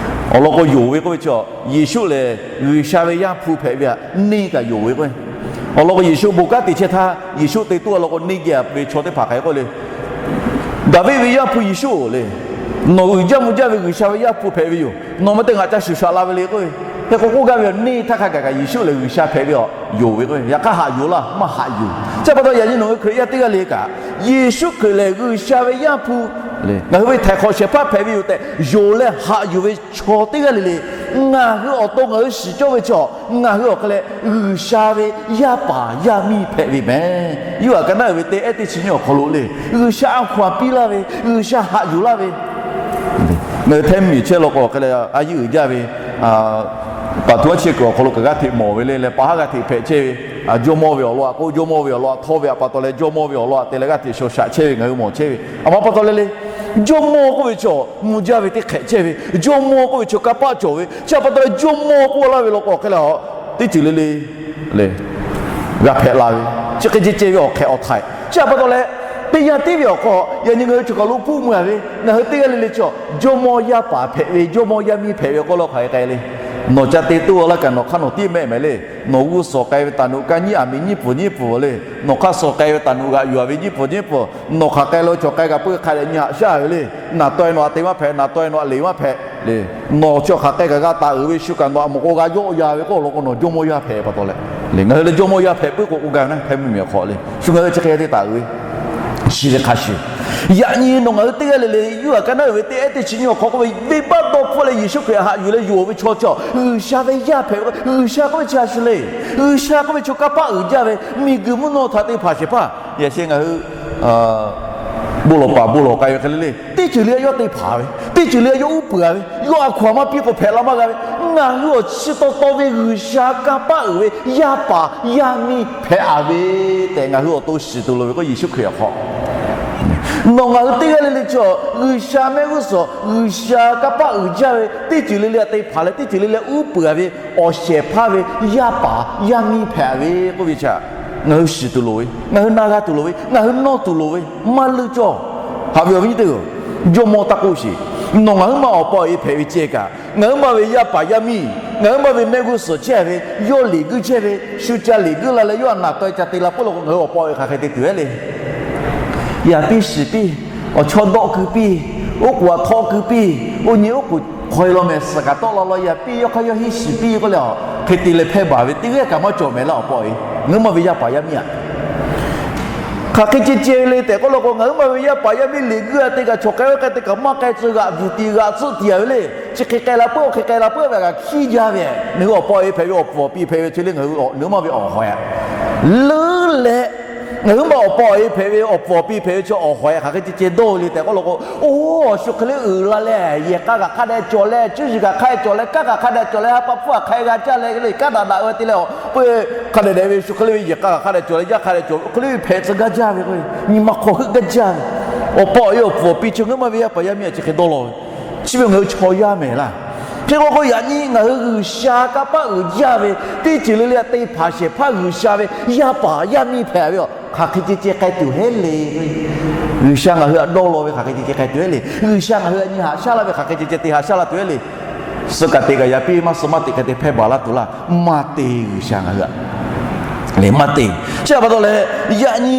Awˬ lawn k'o, yonˍ ve k'oˆ ve chi, Yeˍsuˆ lehˬ G'uiˬsha ve Yaˇ hpu hpehꞈ ve htaꞈ neˇ kaꞈ yonˍ ve k'o, awˬ lawn k'o, Yeˍsuˆ bon kanˉ te chehˇ htaˇ, Yeˍsuˆ te tuˉ a lawn k'o, neˇ geh ve chaw teˇ hpaˍ hk'aˬ hk'e k'oˆ le, Daˍviˆ ve Yaˇ hpu Yeˍsuˆ-oˬ le, nawˬ uiˍ jaˇ mvuh jaˇ ve G'uiˬsha ve Yaˇ hpu hpehꞈ ve yoˬ. Nawˬ ma teˇ ngaˬ ca shuˍ shaꞈ la ve le k'oˆ ve, hk'e k'o k'oˆ gaˇ ve yoˬ. Neˇ htaˇ hk'a gaˬ kaꞈ Yeˍsuˆ lehˬ G'uiˬsha hpehꞈ ve a, yonˍ ve k'o, yaꞈ hk'aˇ haꞈ yuˬ laˇ, maˇ haꞈ yuˬ. Chi pa taw yaꞈ nyi nawˬ hui Hkriꞈ yaˇ teˇ g'aˇ le kaꞈ, Yeˍsuˆ Hkriꞈ lehˬ G'uiˬsha ve Yaˇ hpu, ngaˬ hui ve htaiˍ hk'awꞈ shehˍ hpaˇ hpehꞈ ve yoˬ tehꞈ yonˍ leh haꞈ yuˬ ve chaw teˇ g'aˇ le le, ngaˬ hui awˬ to ngaˬ hui shiˍ cawˇ ve chaw, ngaˬ hui awˬ hk'e leh G'uiˬsha ve yaˇ paˍ yaˇ miˇ hpehꞈ ve mehˍ. Yoˇhanˬ ka naˉ uiˍ ve teˇ ehˉ teˇ chi nyiˇ awˬ hk'aw lo le, G'uiˬsha a hkaw anˬ piˇ laˇ ve, G'uiˬsha haꞈ yuˬ laˇ ve, ngaˬ hui hteˇ miˬ chehˇ law k'o, hk'e leh a yeˇ uiˍ jaˇ ve paˍ htu aˉ chi kuiˬ awˬ hk'aw lo kaꞈ g'aˇ hteꞈ mawˬ ve le leh, pa haˉ g'aˇ hteꞈ hpehꞈ chehˇ ve, jawˇmawˇ ve awˬ lawn aꞈ k'oˆ, jawˇmawˇ ve awˬ lawn aꞈ htawˇ ve htaꞈ pa taw leh, jawˇmawˇ ve awˬ lawn aꞈ te leh g'aˇ hteꞈ shaw shaꞈ chehˇ ve ngaˬ hui mawˬ chehˇ ve. A ma pa taw le le, jawˇmawˇ k'oˆ ve chaw mvuh jaˇ ve teˇ hk'ehꞈ chehˇ ve, jawˇmawˇ k'oˆ ve chaw kanˇ paˆ cawˬ ve, chi pa taw leh jawˇmawˇ k'oˆ laˇ ve law k'o, hk'e leh a teˇ ceuˬ le le le g'a hpehꞈ la ve, chi hk'e ceh ceh ve awˬ hk'ehꞈ awˬ htaiꞈ. Chi pa taw leh, teˇ yanˇ tiˉ ve awˬ hk'aw yaꞈ nyi ngaˬ hui choˬ kaˬ lo hpuˇ mui a ve, ngaˬ hui teˇ g'aˇ le le chaw jawˇmawˇ yaˇ paˍ hpehꞈ ve, jawˇmawˇ yaˇ miˇ hpehꞈ ve k'oˆ law hk'aˬ hk'e k'ai le. Nawˬ ca te tuˬ laˇ kaꞈ nawˬ hk'aˇ nawˬ tiˉ mehˆ mehˍ le. Nawˬ g'uˇ suhˍ k'ai ve taˍ nuꞈ kaˇ nyiˉ aˬ miˍ nyiˉ pfuhˍ nyiˉ pfuhˍ le. Nawˬ hk'aˇ suh k'ai ve taˍ nuꞈ g'aꞈ yuˬ a ve nyiˉ pfuhˍ nyiˉ pfuhˍ. Nawˬ hk'aˬ k'ai lo chaw k'ai kaꞈ puiˉ hk'a dehꞈ nyi haꞈ shaˉ ve le. Naˍ taw-e nawˬ aꞈ te maˇ hpehꞈ, naˍ taw-e nawˬ aꞈ leˬ maˇ hpehꞈ le. Nawˬ chaw hk'aˬ k'ai kaꞈ g'a taˍ uiˍ ve shu kaꞈ nawˬ aꞈ mawˬ k'o g'a yawˆ ya ve k'oˆ law k'o, nawˬ jawˇmawˇ yaˇ hpehꞈ pa taw leh, ngaˬ hui leh jawˇmawˇ yaˇ hpehꞈ puiˉ k'o k'oˆ gaˇ ve naˉ, hteˇ mvuhˇmiˬ awˬ hk'aw le shu ngaˬ hui chi hk'e te taˍ uiˍ ve, chi ve hk'a shuˍ, yaꞈ nyi nawˬ ngaˬ hui teˇ g'aˇ le le Yoˇhanˬ ka naˉ uiˍ ve teˇ ehˉ teˇ chi nyiˇ awˬ hk'aw k'oˆ ve, venˇbaˆ dawˇ hpfuhˆ leh Yeˍsuˆ Hkriꞈ haꞈ yuˬ leh yonˍ ve chaw chi G'uiˬsha ve yaˇ hpehꞈ ve k'o, G'uiˬsha k'oˆ ve chi a shu le. G'uiˬsha k'oˆ ve chaw kanˇ paˆ uiˍ jaˇ ve, miˬguiˬ mvuhˇ naw htaꞈ te hpanˍ shehˍ hpaˇ, yaꞈ sheh ngaˬ hui bon lawˬ paˍ bon lawˬ k'ai ve hk'e le le, teˇ ceuˬ le a yawˇ te hpanˍ ve, teˇ ceuˬ le a yawˇ uˉ peunˍ a ve, yawˇ a hkaw anˬ maˇ piˇ k'o hpehꞈ la maˇ g'a ve, ngaˬ hui awˬ chi taw taw ve G'uiˬsha kanˇ paˆ uiˍ ve yaˇ paˍ yaˇ miˇ hpehꞈ a ve tehꞈ ngaˬ hui awˬ to shiˍ tuˬ loˍ ve k'o, Yeˍsuˆ Hkriꞈ awˬ hk'aw nawˬ ngaˬ hui teˇ g'aˇ le le chaw G'uiˬsha mehˆ g'uˇ suhˍ G'uiˬsha kanˇ paˆ uiˍ jaˇ ve, teˇ ceuˬ le le a te hpanˍ leh teˇ ceuˬ le le uˉ peunˍ a ve, awˬ shehˍ hpaˇ ve yaˇ paˍ yaˇ miˇ hpehꞈ a ve k'oˆ ve chi ngaˬ hui shiˍ tuˬ loˍ ve, ngaˬ hui na g'a tuˬ loˍ ve, ngaˬ hui nawˇ tuˬ loˍ ve, maˇ leuˆ cawˇ. Haꞈ ve awˬ viˉ nyi teˇ-oˬ, jawˇmawˇ taˇ k'oˆ sheˍ. Nawˬ ngaˬ huiˉ ma awˬ pa awˬ e hpehꞈ ve ceh kaꞈ, ngaˬ huiˉ ma ve yaˇ paˍ yaˇ miˇ, ngaˬ huiˉ ma ve mehˆ g'uˇ suhˍ chehˇ ve, yawˇ liꞈ guiˇ chehˇ ve, shu ca liꞈ guiˇ la leh yawˇ htaꞈ naˍ taw-e ca te la peuˬ law k'o, ngaˬ hui awˬ pa awˬ e hk'aˬ hk'e te tuˬ ve le. Yaꞈ piˇ shiˍ piˇ, awˬ chawˇ dawˆ keu piˇ, oˉ k'oˍ aꞈ htawˆ keu piˇ, oˇ nyi oˉ k'oˍ hk'aw e law mehˍ suhˍ kaꞈ tawˆ la law, yaꞈ piˇ yawˇ hk'aˇ yawˇ henˇ shiˍ piˇ k'oˆ leh, hk'e te leh hpehˇ baˬ ve teˇ g'aˇ kaꞈ maˇ cawˬ mehˍ laˇ awˬ pa awˬ e. Ngaˬ huiˉ ma ve yaˇ paˍ yaˇ miˇ aꞈ hk'aˬ hk'e ceh ceh le tehꞈ k'oˆ law k'o, ngaˬ huiˉ ma ve yaˇ paˍ yaˇ miˇ liꞈ guiˇ a te kaꞈ chaw k'ai oˇ k'ai te kaꞈ maˇ k'ai tcuh g'aꞈ bvuhˬ tiˍ g'aꞈ tcuhˆ tiˍ a ve le. Chi hk'e k'ai la puiˉ, hk'e k'ai la puiˉ ve kaꞈ hkiˇ jaˇ ve, ngaˬ hui awˬ pa awˬ e hpehꞈ ve awˬ pfuhˍ awˬ pi hpehꞈ ve chi le, ngaˬ hui awˬ, ngaˬ huiˉ ma ve awˬ hawehꞈ leuˉ leh, ngaˬ huiˉ ma awˬ pa awˬ e hpehꞈ ve awˬ pfuhˍ awˬ pi hpehꞈ ve chi awˬ hawehꞈ hk'aˬ hk'e ceh ceh dawˇ le tehꞈ k'oˆ law k'o, oˇ shu hk'e le uiˍ la leh yehˬ k'a kaꞈ hk'a dehꞈ cawˬ leh, cuˇ yiˍ kaꞈ hk'a dehꞈ cawˬ leh, kanˉ kaꞈ hk'a dehꞈ cawˬ leh, ha pa hpfuhˇ kaꞈ hk'a g'a jaˇ leh le, kanˉ daꞈ daꞈ ve te leh awˬ peuˬ hk'a dehꞈ dehꞈ ve shu hk'e le ve yehˬ k'a kaꞈ hk'a dehꞈ cawˬ leh, yaˇ hk'a dehꞈ cawˬ hk'e le ve hpehꞈ tcuh gaˇ jaˇ ve k'o, nyi ma hk'aw heuˆ gaˇ jaˇ ve, awˬ pa awˬ e awˬ pfuhˍ awˬ pi chi ngaˬ huiˉ ma ve yaˇ paˍ yaˇ miˇ aꞈ chi hk'e dawˇ law ve, chi ve ngaˬ hui chaw yaˇ mehˍ laˇ. Hk'e k'o k'o, yaꞈ nyi ngaˬ hui G'uiˬsha kanˇ paˆ uiˍ jaˇ ve, teˇ ceuˬ le le a te hpanˍ shehˍ hpaˇ G'uiˬsha ve yaˇ paˍ yaˇ miˇ hpehꞈ ve a, hk'aˬ hk'e ceh ceh k'ai tuˬ heˆ le. G'uiˬsha ngaˬ hui htaꞈ dawˇ law ve hk'aˬ hk'e ceh ceh k'ai tuˬ heˆ le. G'uiˬsha ngaˬ hui htaꞈ nyi haꞈ shaˉ laˇ ve hk'aˬ hk'e ceh ceh te haꞈ shaˉ laˇ tuˬ heˆ le. Suh kaꞈ te kaꞈ yaꞈ piˇ maˇ suh maˇ te hk'e te hpehˇ baˬ laˇ tuˬ laˇ, maˇ te G'uiˬsha ngaˬ hui htaꞈ le maˇ te. Chi htaꞈ pa taw leh, yaꞈ nyi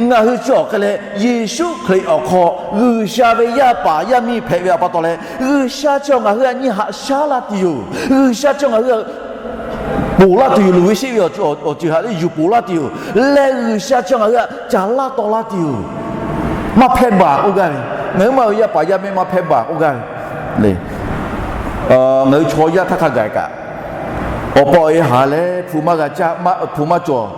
ngaˬ hui chi awˬ hk'e leh Yeˍsuˆ Hkriꞈ awˬ hk'aw G'uiˬsha ve yaˇ paˍ yaˇ miˇ hpehꞈ ve htaꞈ pa taw leh, G'uiˬsha chi ngaˬ hui htaꞈ nyi haꞈ shaˉ laˇ tuˬ yoˬ. G'uiˬsha chi ngaˬ hui ponˬ laˇ tuˬ yoˬ. Luˬ ve sheˆ ve awˬ ceuˬ htaꞈ le yuˬ ponˬ laˇ tuˬ yoˬ. Leh G'uiˬsha chi ngaˬ hui htaꞈ caˍ laˇ taw laˇ tuˬ yoˬ. Maˇ hpehˇ baˬ k'oˆ gaˇ ve, ngaˬ huiˉ ma ve yaˇ paˍ yaˇ miˇ maˇ hpehˇ baˬ k'oˆ gaˇ ve le. Ngaˬ hui chaw yaˇ htaˇ hk'a gaˬ kaꞈ, awˬ pa awˬ e haˍ leh hpu maˇ g'a, hpu maˇ cawˬ,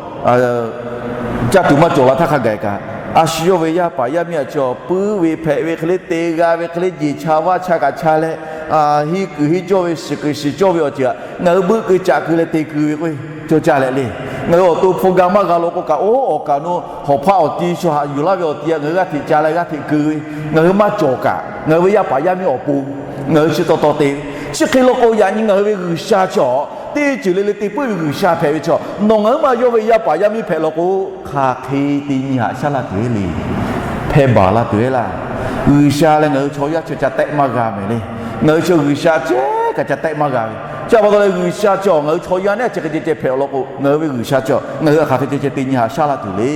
caˇ tuˬ maˇ cawˬ la htaˇ hk'a gaˬ kaꞈ, a shu yawˇ ve yaˇ paˍ yaˇ miˇ aꞈ chi awˬ puiˉ ve hpehꞈ ve hk'e le, te g'a ve hk'e le, jeˬ cha vaˇ cha kaꞈ cha leh, henˇ kuiˬ henˇ cawˇ ve, shiˍ kuiˬ shiˍ cawˇ ve awˬ ceuˬ aꞈ ngaˬ hui beuˆ keu caꞈ keu leh te keu ve k'o, cawˇ caˇ leh le. Ngaˬ hui awˬ to hpu ga maˇ g'a law k'o kaꞈ, oˇ awˬ kaˍ awˬ nu hawˬ hpaˆ awˬ ti shu haꞈ yuˬ laˇ ve awˬ ti aꞈ ngaˬ hui g'aˇ hteꞈ ca leh g'aˇ hteꞈ keu ve, ngaˬ hui maˇ cawˬ kaꞈ, ngaˬ hui ve yaˇ paˍ yaˇ miˇ awˬ pon ngaˬ hui chi taw taw te ve. Chi hk'e law k'o, yaꞈ nyi ngaˬ hui ve G'uiˬsha chi awˬ teˇ ceuˬ le le te puiˉ ve G'uiˬsha hpehꞈ ve chi, nawˬ ngaˬ huiˉ ma yawˇ ve yaˇ paˍ yaˇ miˇ hpehꞈ law k'o, hk'aˬ hk'e te nyi haꞈ shaˉ laˇ tuˬ le. Hpehˇ baˬ la tuˬ e laˇ. G'uiˬsha leh ngaˬ hui chaw yaˇ chi ca tehˆ maˇ g'a mehˍ le. Ngaˬ hui chi G'uiˬsha ceh kaꞈ ca tehˆ maˇ g'a ve. Chi pa taw leh G'uiˬsha chi awˬ ngaˬ hui chaw yaˇ neˉ chi hk'e ceh ceh hpehꞈ awˬ lawn k'o, ngaˬ hui ve G'uiˬsha chi ngaˬ hui hk'aˬ hk'e ceh ceh te nyi haꞈ shaˉ laˇ tuˬ le.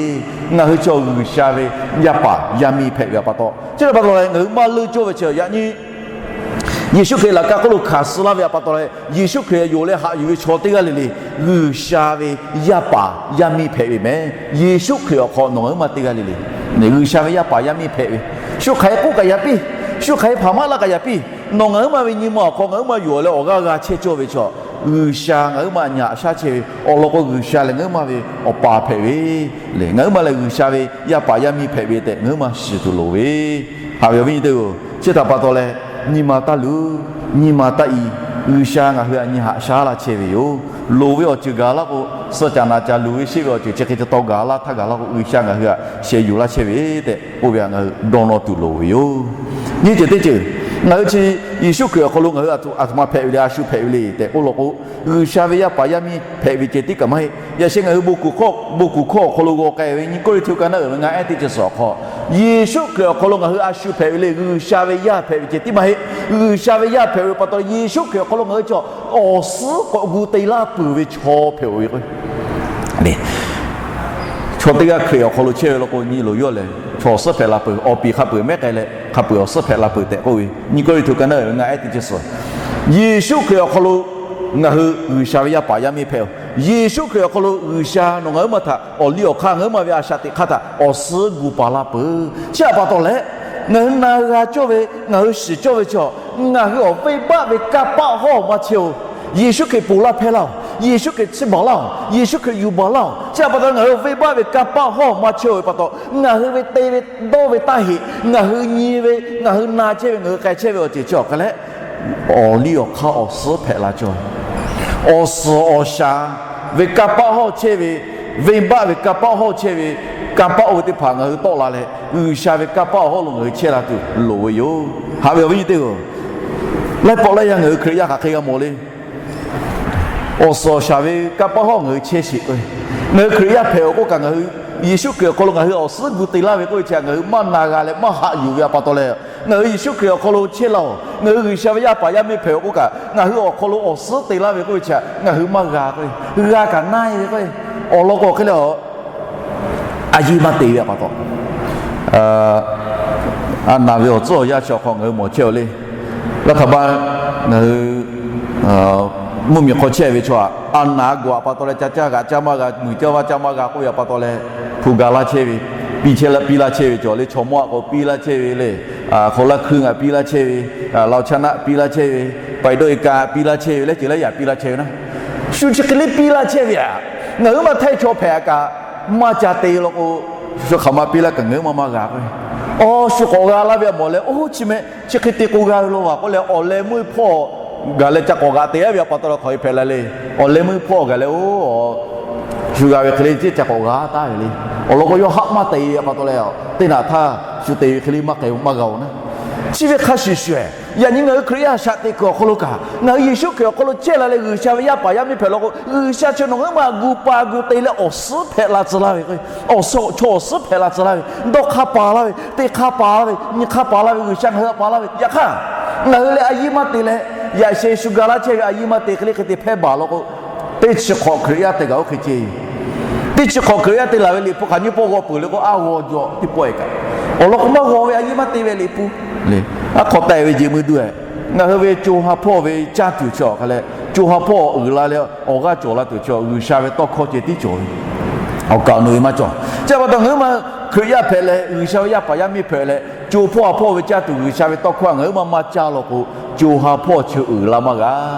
Ngaˬ hui chi G'uiˬsha ve yaˇ paˍ yaˇ miˇ hpehꞈ ve pa taw, chi pa taw leh ngaˬ hui maˇ leuˇ cawˇ ve chi yaꞈ nyi Yeˍsuˆ Hkriꞈ laꞈ ka hk'oˆ lo hkanˍ suh laˇ ve pa taw leh, Yeˍsuˆ Hkriꞈ yonˍ leh haꞈ yuˬ ve chaw teˇ g'aˇ le le, G'uiˬsha ve yaˇ paˍ yaˇ miˇ hpehꞈ ve mehˍ. Yeˍsuˆ Hkriꞈ awˬ hk'aw nawˬ ngaˬ huiˉ ma teˇ g'aˇ le le, G'uiˬsha ve yaˇ paˍ yaˇ miˇ hpehꞈ ve, shu hk'aˬ hk'e k'oˆ kaꞈ yaꞈ piˇ, shu hk'aˬ hk'e hpaˍ maˇ laˇ kaꞈ yaꞈ piˇ, nawˬ ngaˬ huiˉ ma ve nyi ma awˬ hk'aw ngaˬ huiˉ ma yonˍ leh awˬ g'aˇ g'a chehˇ cawˇ ve chaw, G'uiˬsha ngaˬ huiˉ ma nyi haꞈ shaˉ chehˇ ve awˬ lawn k'o, G'uiˬsha lehˬ ngaˬ huiˉ ma ve awˬ pa hpehꞈ ve le. Ngaˬ huiˉ ma lehˬ G'uiˬsha ve yaˇ paˍ yaˇ miˇ hpehꞈ ve tehꞈ ngaˬ huiˉ ma shiˍ tuˬ loˍ ve. Haꞈ ve awˬ viˉ nyi teˇ-oˬ, chi htaꞈ pa taw leh, nyi ma taˇ luˬ, nyi ma taˇ i, G'uiˬsha ngaˬ hui htaꞈ nyi haꞈ shaˉ laˇ chehˇ ve yoˬ. Loˍ ve awˬ ceuˬ gaˬ laˇ k'o, suh caꞈ naˍ caꞈ luˬ ve sheˆ ve awˬ ceuˬ chi hk'e te taw gaˬ laˇ htaˇ gaˬ laˇ k'o, G'uiˬsha ngaˬ hui htaꞈ sheh yuˬ laˇ chehˇ ve tehꞈ k'oˆ ve htaꞈ ngaˬ hui dawˇ nawˇ tuˬ loˍ ve yoˬ. Nyiˇ ceuˬ teˇ ceuˬ, ngaˬ hui chi Yeˍsuˆ Hkriꞈ awˬ hk'aw lo ngaˬ hui aˬ htoꞈ ma hpehꞈ ve le, a shu hpehꞈ ve le tehꞈ k'oˆ law k'o, G'uiˬsha ve yaˇ paˍ yaˇ miˇ hpehꞈ ve ceh tiˉ kaꞈ maˇ heˆ. Yaꞈ sheh ngaˬ hui bon kuˬ hkawˇ awˬ hk'aw lo g'aw k'ai ve nyiˇ Kawˇrenˍhtuˆ ka naˉ uiˍ ve ngaˇ ehˉ teˇ chi suhˍ awˬ hk'aw, Yeˍsuˆ Hkriꞈ awˬ hk'aw lo ngaˬ hui a shu hpehꞈ ve le, G'uiˬsha ve yaˇ hpehꞈ ve ceh tiˉ maˇ heˆ. G'uiˬsha ve yaˇ hpehꞈ ve pa taw, Yeˍsuˆ Hkriꞈ awˬ hk'aw lo ngaˬ hui chi awˬ suhˉ k'awꞈ gu te laˇ peuˬ ve chaw hpehꞈ-oˬ ve k'o, chaw teˇ g'aˇ Hkriꞈ awˬ hk'aw lo chehˇ ve law k'o, nyi loˍ yawˇ lehˬ chaw awˬ suhˉ hpehꞈ la peuˬ, awˬ piˍ hk'a peuˬ mehˉ k'ai leh hk'a peuˬ awˬ suhˉ hpehꞈ la peuˬ tehꞈ k'oˆ ve, nyiˇ Kawˇrenˍhtuˆ ka naˉ uiˍ ve ngaˇ ehˉ teˇ chi suhˍ. Yeˍsuˆ Hkriꞈ awˬ hk'aw lo ngaˬ hui G'uiˬsha ve yaˇ paˍ yaˇ miˇ hpehꞈ-oˬ. Yeˍsuˆ Hkriꞈ awˬ hk'aw lo G'uiˬsha nawˬ ngaˬ huiˉ ma htaꞈ awˬ liˇ awˬ hk'aˇ, ngaˬ huiˉ ma ve a shaꞈ teꞈ hk'aˇ htaꞈ awˬ suhˉ gu paˍ la peuˬ. Chi htaꞈ pa taw leh, ngaˬ hui na g'a cawˇ ve, ngaˬ hui shiˍ cawˇ ve chi, ngaˬ hui awˬ venˇ baˆ ve kanˇ paˆ hawˇ maˇ chehˇ-oˬ. Yeˍsuˆ Hkriꞈ ponˬ laˇ hpehˇ laˇ-oˬ. Yeˍsuˆ Hkriꞈ chiˇ baˬ laˇ-oˬ. Yeˍsuˆ Hkriꞈ yuˬ baˬ laˇ-oˬ. Chi htaꞈ pa taw ngaˬ hui awˬ venˇ baˆ ve kanˇ paˆ hawˇ maˇ chehˇ-oˬ ve pa taw, ngaˬ hui ve te ve dawˇ ve taˇ heꞈ, ngaˬ hui nyi ve, ngaˬ hui na chehˇ ve, ngaˬ hui k'ai chehˇ ve awˬ ceuˬ chi awˬ hk'a leh, awˬ liˇ awˬ hk'aˇ awˬ suhˉ hpehꞈ la cawˇ ve, awˬ suhˍ awˬ shaˍ ve kanˇ paˆ hawˇ chehˇ ve, venˇ baˆ ve kanˇ paˆ hawˇ chehˇ ve, kanˇ paˆ oˇ ve teˇ hpaˍ ngaˬ hui tawˆ la leh, G'uiˬsha ve kanˇ paˆ awˬ hawˉ lo ngaˬ hui chehˇ la tuˬ loˍ ve yoˬ. Haꞈ ve awˬ viˉ nyi teˇ-oˬ, laiˉ pawˆ laiˉ yaˇ ngaˬ hui Hkriꞈ yaˇ hk'aˬ hk'e g'a mawˬ le. Awˬ suhˍ awˬ shaˍ ve kanˇ paˆ hawˇ ngaˬ hui chehˇ sheˍ k'o, ngaˬ hui Hkriꞈ yaˇ hpehꞈ-oˬ k'oˆ kaꞈ, ngaˬ hui Yeˍsuˆ Hkriꞈ awˬ hk'aw lo ngaˬ hui awˬ suhˉ gu te laˇ ve k'oˆ ve chi ngaˬ hui maˇ na g'a leh maˇ haꞈ yuˬ ve pa taw leh, ngaˬ hui Yeˍsuˆ Hkriꞈ awˬ hk'aw lo chehˇ laˇ-oˬ, ngaˬ hui G'uiˬsha ve yaˇ paˍ yaˇ miˇ hpehꞈ-oˬ k'oˆ kaꞈ, ngaˬ hui awˬ hk'aw lo awˬ suhˉ te laˇ ve k'oˆ ve chi ngaˬ hui maˇ g'a k'o, g'a kaꞈ na-e ve k'o, awˬ lawn k'o hk'e leh a, a yiˇ maˇ te ve pa taw, a naˍ ve awˬ tcuhˉ awˬ yanˇ chi awˬ hk'aw ngaˬ hui mawˬ chehˇ-oˬ le. Laˇ htaꞈ ma ngaˬ hui mvuhˇmiˬ hk'aw chehˇ ve chaw aꞈ, a naˍ a gawˬ pa taw leh ca caˇ g'aꞈ caˇ maˇ g'a, muiˬ caˇ vaˇ caˇ maˇ g'a k'oˆ ve pa taw leh, hpu ga laˇ chehˇ ve, piˇ chehˇ piˇ laˇ chehˇ ve cawˬ le, chaw mawˇ aꞈ k'aw piˇ laˇ chehˇ ve le, hk'aw laˇ hkui ngaˬ piˇ laˇ chehˇ ve, laoˬ chaˇ naˆ piˇ laˇ chehˇ ve, paiˍ dawˆ e ka piˇ laˇ chehˇ ve, leh ceuˬ leh yaꞈ piˇ laˇ chehˇ ve na, shu chi hk'e le piˇ laˇ chehˇ ve aꞈ, ngaˬ hui maˇ htaiˇ chaw hpehꞈ kaꞈ, maˇ ca te law k'o, shu hk'aˬ ma piˇ laˇ kaꞈ ngaˬ hui maˇ maˇ g'a k'o, awˬ shu k'awꞈ g'a laˇ ve aꞈ mawˬ leh, oˇ chi meh chi hk'e te k'o g'a ve law vaˬ k'oˆ leh, awˬ leh meuˇ hpawˇ gaˬ leh ca k'awꞈ g'aꞈ te-a ve pa taw leh hk'aˬ hk'e hpehꞈ la le. Awˬ leh meuˇ hpawˇ gaˬ leh oˇ shu g'a ve hk'e le ceˇ ca k'awꞈ g'a taˍ ve le. Awˬ lawn k'o yawˇ haˆ maˇ te ve pa taw leh, teˇ naꞈ htaˇ shu te ve hk'e le maˇ k'ai maˇ g'a-oˬ na. Chi ve hk'a shuˍ shuˍ-ehˍ, yaꞈ nyi ngaˬ hui Hkriꞈ yaˇ shaꞈ teꞈ kuiˬ awˬ hk'aw lo kaꞈ, ngaˬ hui Yeˍsuˆ Hkriꞈ awˬ hk'aw lo chehˇ la leh G'uiˬsha ve yaˇ paˍ yaˇ miˇ hpehꞈ law k'o, G'uiˬsha chi nawˬ ngaˬ huiˉ ma gu pa gu te leh awˬ suhˉ hpehꞈ la tcuh laˇ ve k'o, awˬ suhˉ chaw awˬ suhˉ hpehꞈ la tcuh laˇ ve, dawˇ hk'aˇ paˍ laˇ ve, te hk'aˇ paˍ laˇ ve, nyi hk'aˇ paˍ laˇ ve, G'uiˬsha ngaˬ hui htaꞈ paˍ laˇ ve. Yaꞈ hk'aˇ, ngaˬ hui leh a yiˇ maˇ te leh, yaꞈ sheh shu ga laˇ chehˇ ve a yiˇ maˇ te hk'e le hk'e te hpehˇ baˬ law k'o, teˇ chi hk'awꞈ Hkriꞈ yaˇ te gaˬ oˇ hk'e ceˇ. Teˇ chi hk'awꞈ Hkriꞈ yaˇ te laˬ ve Liꞈ hpu hk'aˬ nyiˇ pawˆ g'aw peuˬ le k'o, a g'aw jaw teˇ pawˆ-e kaꞈ, awˬ lawn k'o maˇ g'aw ve a yiˇ maˇ te ve Liꞈ hpu le. Aˉ hk'aw taiˍ ve jeˬ meuˇ duˇ-ehˍ, ngaˬ hui ve co ha hpawˇ ve caˇ tuˬ chi awˬ hk'a leh, co ha hpawˇ uiˍ la leh awˬ g'aˇ cawˬ la tuˬ chi G'uiˬsha ve tawˇ hkawˇ ceh tiˉ cawˬ ve. Awˬ kaˍ awˬ nu ve maˇ cawˬ. Chi pa taw ngaˬ huiˉ ma Hkriꞈ yaˇ hpehꞈ leh, G'uiˬsha ve yaˇ paˍ yaˇ miˇ hpehꞈ leh, co hpawˇ ha hpawˇ ve caˇ tuˬ G'uiˬsha ve tawˇ hkawˇ ngaˬ huiˉ ma maˇ caˇ law k'o, co ha hpawˇ chi uiˍ la maˇ g'a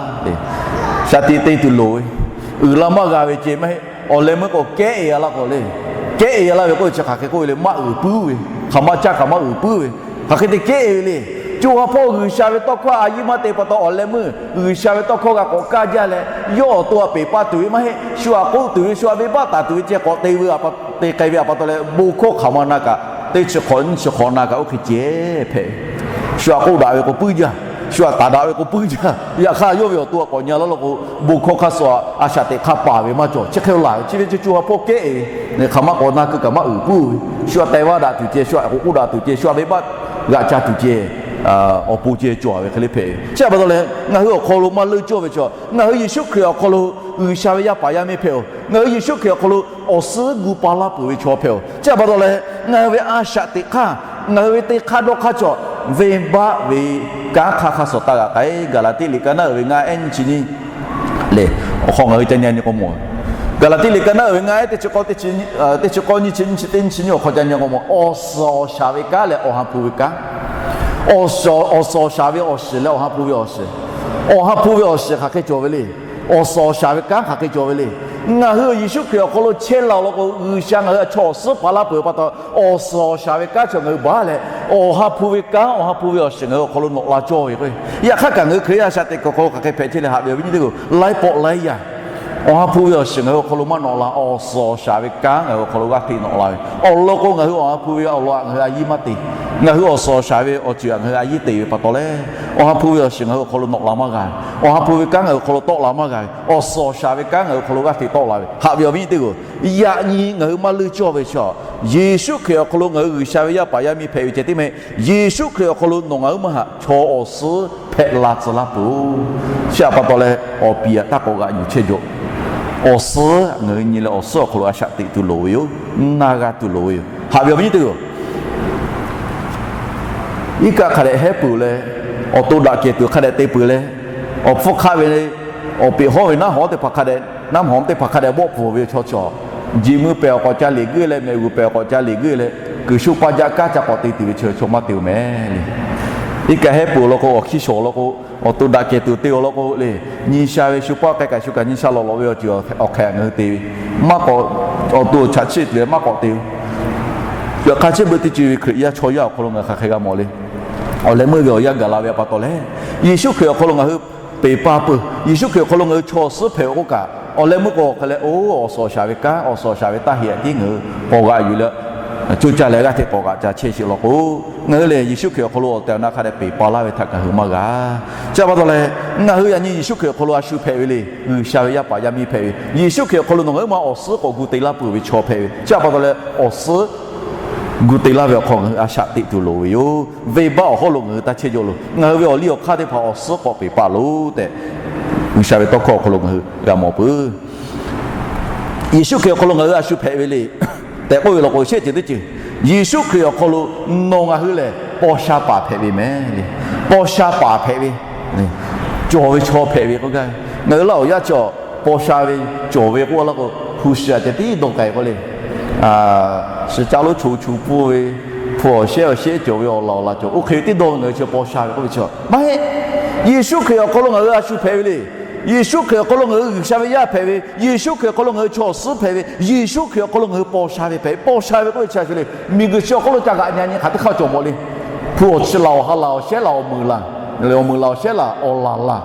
le. Shaˍ tiꞈ te tuˬ loˍ ve, uiˍ la maˇ g'a ve ceh maˇ heˆ. Awˬ leh meuˇ k'o kehˉ e a laˇ k'o le, kehˉ e a laˇ ve k'oˆ ve chi hk'aˬ hk'e k'oˆ ve le, maˇ uiˍ puiˉ ve, hk'aˬ ma caˇ kaꞈ maˇ uiˍ puiˉ ve, hk'aˬ hk'e te kehˉ e ve le. Co ha hpawˇ G'uiˬsha ve tawˇ hkawˇ a yiˇ maˇ te pa taw, awˬ leh meuˇ G'uiˬsha ve tawˇ hkawˇ g'a k'awꞈ kaˇ jaˇ leh, yawˇ awˬ to a peˍ pa tuˬ ve maˇ heˆ. Shu aꞈ k'oˆ tuˬ ve, shu aꞈ venˇbaˆ taˍ tuˬ ve ceh k'awꞈ te ve, te k'ai ve a pa taw leh, bon hkawˇ hk'aˬ ma na kaꞈ, teˇ chi hk'awꞈ nyiˇ chi hk'awꞈ na kaꞈ oˇ hk'e ceh hpehꞈ ve. Shu aꞈ k'oˆ daꞈ ve k'o puiˉ jaˇ, shu aꞈ taˍ daꞈ ve k'o puiˉ jaˇ. Yaꞈ hk'aˇ yawˇ ve awˬ to a k'awꞈ nyi laˇ law k'o, bon hkawˇ hk'aˇ suh a shaꞈ teꞈ hk'aˇ paˍ ve maˇ cawˬ. Chi hk'e laˬ ve chi ve co co ha hpawˇ kehˉ e ve, hk'aˬ ma k'awꞈ na keu kaꞈ maˇ uiˍ puiˉ ve, shu aꞈ teh vaˇ daꞈ tuˬ ceh, shu aꞈ k'oˆ k'oˆ daꞈ tuˬ ceh, shu aꞈ venˇbaˆ g'aꞈ ca tuˬ ceh, awˬ pon ceh cawˬ ve hk'e le hpehꞈ ve. Chi a pa taw leh ngaˬ hui awˬ hk'aw lo maˇ leuˆ cawˇ ve chaw, ngaˬ hui Yeˍsuˆ Hkriꞈ awˬ hk'aw lo G'uiˬsha ve yaˇ paˍ yaˇ miˇ hpehꞈ-oˬ. Ngaˬ hui Yeˍsuˆ Hkriꞈ awˬ hk'aw lo awˬ suhˉ gu pa laˇ peuˬ ve chaw hpehꞈ-oˬ. Chi a pa taw leh ngaˬ hui ve a shaꞈ teꞈ hk'aˇ, ngaˬ hui ve teˇ hk'aˇ dawˇ hk'aˇ chaw, venˇbaˆ ve kanˉ hk'aˇ hk'a suhˍ taˇ g'a k'ai. Gaˍlaˍtiˆ liꞈ ka naˉ uiˍ ve ngaˇ ehˉ nyiˇ chi nyiˇ lehˬ, awˬ hk'aw ngaˬ hui ca nyi nyi k'o mawˬ. Gaˍlaˍtiˆ liꞈ ka naˉ uiˍ ve ngaˇ ehˉ teˇ chi k'awˇ nyiˇ chi nyiˇ chi teˇ nyiˇ chi nyiˇ awˬ hk'aw ca nyi k'o mawˬ. Awˬ suhˍ awˬ shaˍ ve kanˉ leh awˬ ha hpu ve kanˉ, awˬ suhˍ awˬ shaˍ ve awˬ shiˍ leh awˬ ha hpu ve awˬ shiˍ, awˬ ha hpu ve awˬ shiˍ hk'aˬ hk'e cawˬ ve le. Awˬ suhˍ awˬ shaˍ ve kanˉ hk'aˬ hk'e cawˬ ve le. Ngaˬ hui Yeˍsuˆ Hkriꞈ awˬ hk'aw lo chehˇ la law k'o, G'uiˬsha ngaˬ hui a chaw awˬ suhˉ paˍ laˇ peuˬ pa taw, awˬ suhˍ awˬ shaˍ ve kanˉ chaw ngaˬ hui baˬ leh, awˬ ha hpu ve kanˉ, awˬ ha hpu ve awˬ shiˍ ngaˬ hui awˬ hk'aw lo nawꞈ la cawˇ ve k'o, yaꞈ hk'aˇ kaꞈ ngaˬ hui Hkriꞈ yaˇ a shaꞈ teꞈ kuiˬ awˬ hk'aw lo hk'aˬ hk'e hpehꞈ chehˇ le, haꞈ ve awˬ viˉ nyi teˇ hpaˍ-oˬ, laiˉ pawˆ laiˉ yaˇ awˬ ha hpu ve awˬ shiˍ ngaˬ hui awˬ hk'aw lo maˇ nawꞈ la. Awˬ suhˍ awˬ shaˍ ve kanˉ ngaˬ hui awˬ hk'aw lo g'aˇ hteꞈ nawꞈ la ve awˬ lawn k'o, ngaˬ hui awˬ ha hpu ve awˬ lawn htaꞈ ngaˬ hui a yiˇ maˇ te. Ngaˬ hui awˬ suhˍ awˬ shaˍ ve awˬ ceuˬ htaꞈ ngaˬ hui a yiˇ te ve pa taw leh, awˬ ha hpu ve awˬ shiˍ ngaˬ hui awˬ hk'aw lo nawꞈ la maˇ g'a ve, awˬ ha hpu ve kanˉ ngaˬ hui awˬ hk'aw lo tawˆ la maˇ g'a ve, awˬ suhˍ awˬ shaˍ ve kanˉ ngaˬ hui awˬ hk'aw lo g'aˇ hteꞈ tawˆ la ve, haꞈ ve awˬ viˉ nyi teˇ hpaˍ-oˬ, yaꞈ nyi ngaˬ hui maˇ leuˆ cawˇ ve chaw, Yeˍsuˆ Hkriꞈ awˬ hk'aw lo ngaˬ hui G'uiˬsha ve yaˇ paˍ yaˇ miˇ hpehꞈ ve ceh tiˉ mehˆ. Yeˍsuˆ Hkriꞈ awˬ hk'aw lo nawˬ ngaˬ hui maˇ haꞈ chaw awˬ suhˉ hpehꞈ la tcuh laˇ peuˬ-oˬ. Chi a pa taw leh awˬ piˍ htaꞈ taˇ k'awꞈ g'aꞈ yuˬ chehˇ jaw. Awˬ suhˉ ngaˬ hui nyi leh awˬ suhˉ awˬ hk'aw lo a shaꞈ teꞈ tuˬ loˍ ve yoˬ. Na g'a tuˬ loˍ ve yoˬ. Haꞈ ve awˬ viˉ nyi teˇ hpaˍ-oˬ, iˉ kaˆ hk'a dehꞈ hehˉ peuˬ leh, awˬ to daꞈ kehˬ tuˬ hk'a dehꞈ te peuˬ leh, awˬ hpfuhˇ hk'aˆ ve, awˬ peꞈ hawˉ ve naˉ hawˉ teˇ hpaˍ hk'a dehꞈ, naˉ hawˉ teˇ hpaˍ hk'a dehꞈ bawˆ pfuhˍ ve chaw cawˬ. Jeˬ meuˇ pehˬ awˬ k'awꞈ ca liꞈ guˇ leh, mehꞈ g'uˬ pehˬ awˬ k'awꞈ ca liꞈ guˇ leh, kuiˬ sho paˇ jaˆ kaˉ ca k'awꞈ te tuˬ ve chaw maˇ te-oˬ mehˍ le. Iˉ kaˆ hehˉ peuˬ law k'o, awˬ hkiˇ shawˍ law k'o, awˬ to daꞈ kehˬ tuˬ te-oˬ law k'o le, nyi sha ve shu paˇ k'ai kaꞈ shu kaꞈ nyi sha lawꞈ lawꞈ ve awˬ ceuˬ awˬ hk'aˬ ngaˬ hui te ve, maˇ k'awꞈ, awˬ to chaꞈ chiˆ tuˬ ve maˇ k'awꞈ te ve. Yaꞈ hk'aˇ chi beuꞈ teˇ ceuˬ ve Hkriꞈ yaˇ chaw yaˇ awˬ hk'aw lo ngaˬ hui hk'aˬ hk'e g'a mawˬ le. Awˬ leh meuˇ ve awˬ yanˇ gaˬ la ve a pa taw leh, Yeˍsuˆ Hkriꞈ awˬ hk'aw lo ngaˬ hui peˬ pa peuˬ. Yeˍsuˆ Hkriꞈ awˬ hk'aw lo ngaˬ hui chaw awˬ suhˉ hpehꞈ-oˬ k'oˆ kaꞈ, awˬ leh meuˇ k'o hk'e leh, oˇ awˬ suhˍ awˬ shaˍ ve kanˉ, awˬ suhˍ awˬ shaˍ ve taˇ heꞈ tiˉ ngaˬ hui k'awꞈ g'aꞈ yuˬ leh, coˇ caˇ leh g'aˇ hteꞈ k'awꞈ g'aꞈ ca chehˇ sheˍ law k'o, ngaˬ hui lehˬ Yeˍsuˆ Hkriꞈ awˬ hk'aw lo awˬ tehˬ awˬ na hk'a dehꞈ peˬ pa laˇ ve htaꞈ ngaˬ hui maˇ g'a. Chi a pa taw leh, ngaˬ hui yaꞈ nyi Yeˍsuˆ Hkriꞈ awˬ hk'aw lo a shu hpehꞈ ve le. G'uiˬsha ve yaˇ paˍ yaˇ miˇ hpehꞈ ve, Yeˍsuˆ Hkriꞈ awˬ hk'aw lo nawˬ ngaˬ hui maˇ awˬ suhˉ k'awꞈ gu te laˇ peuˬ ve chaw hpehꞈ ve. Chi a pa taw leh awˬ suhˉ gu te laˇ ve awˬ hk'aw ngaˬ hui a shaꞈ teꞈ tuˬ loˍ ve yoˬ. Venˇbaˆ awˬ hawˉ lo ngaˬ hui taˇ chehˇ jaw loˬ. Ngaˬ hui ve awˬ liˇ awˬ hk'aˇ teˇ hpaˍ awˬ suhˉ k'awꞈ peˬ pa loˬ tehꞈ, G'uiˬsha ve tawˇ hkawˇ awˬ hk'aw lo ngaˬ hui g'a mawˬ peuˬ. Yeˍsuˆ Hkriꞈ awˬ hk'aw lo ngaˬ hui a shu hpehꞈ ve le tehꞈ k'oˆ ve law k'o, shehˆ ceuˬ teˇ ceuˬ, Yeˍsuˆ Hkriꞈ awˬ hk'aw lo nawˬ ngaˬ hui lehˬ paw sha paˍ hpehꞈ ve mehˍ le. Paw sha paˍ hpehꞈ ve, cawˬ ve chaw hpehꞈ ve k'oˆ gaˇ ve. Ngaˬ hui Laˇ huˍ yaˇ chaw paw sha ve cawˬ ve k'oˆ laˇ k'o, hpu shi aꞈ ceh tiˉ dawˇ k'ai k'o le. Shi caˇ lonˉ chu chu pfuhˇ ve, hpu awˬ shehˉ awˬ shehˉ cawˬ ve awˬ laˬ awˬ laˬ cawˬ, oˇ hk'e ve tiˉ dawˇ ngaˬ hui chi paw sha ve k'oˆ ve chi maˇ heˆ. Yeˍsuˆ Hkriꞈ awˬ hk'aw lo ngaˬ hui a shu hpehꞈ ve le. Yeˍsuˆ Hkriꞈ awˬ hk'aw lo ngaˬ hui G'uiˬsha ve yaˇ hpehꞈ ve, Yeˍsuˆ Hkriꞈ awˬ hk'aw lo ngaˬ hui chaw awˬ suhˉ hpehꞈ ve, Yeˍsuˆ Hkriꞈ awˬ hk'aw lo ngaˬ hui paw sha ve hpehꞈ ve. Paw sha ve k'oˆ ve chi a shu le, miˬguiˬ chi awˬ hk'aw lo ca g'aꞈ nyi nyi hk'aˬ teˇ hk'aˇ cawˬ mawˬ le. Hpu awˬ chi laˬ awˬ ha laˬ awˬ shehˉ laˬ awˬ meuˍ laˬ, awˬ meuˍ laˬ awˬ shehˉ laˬ awˬ laˬ laˬ,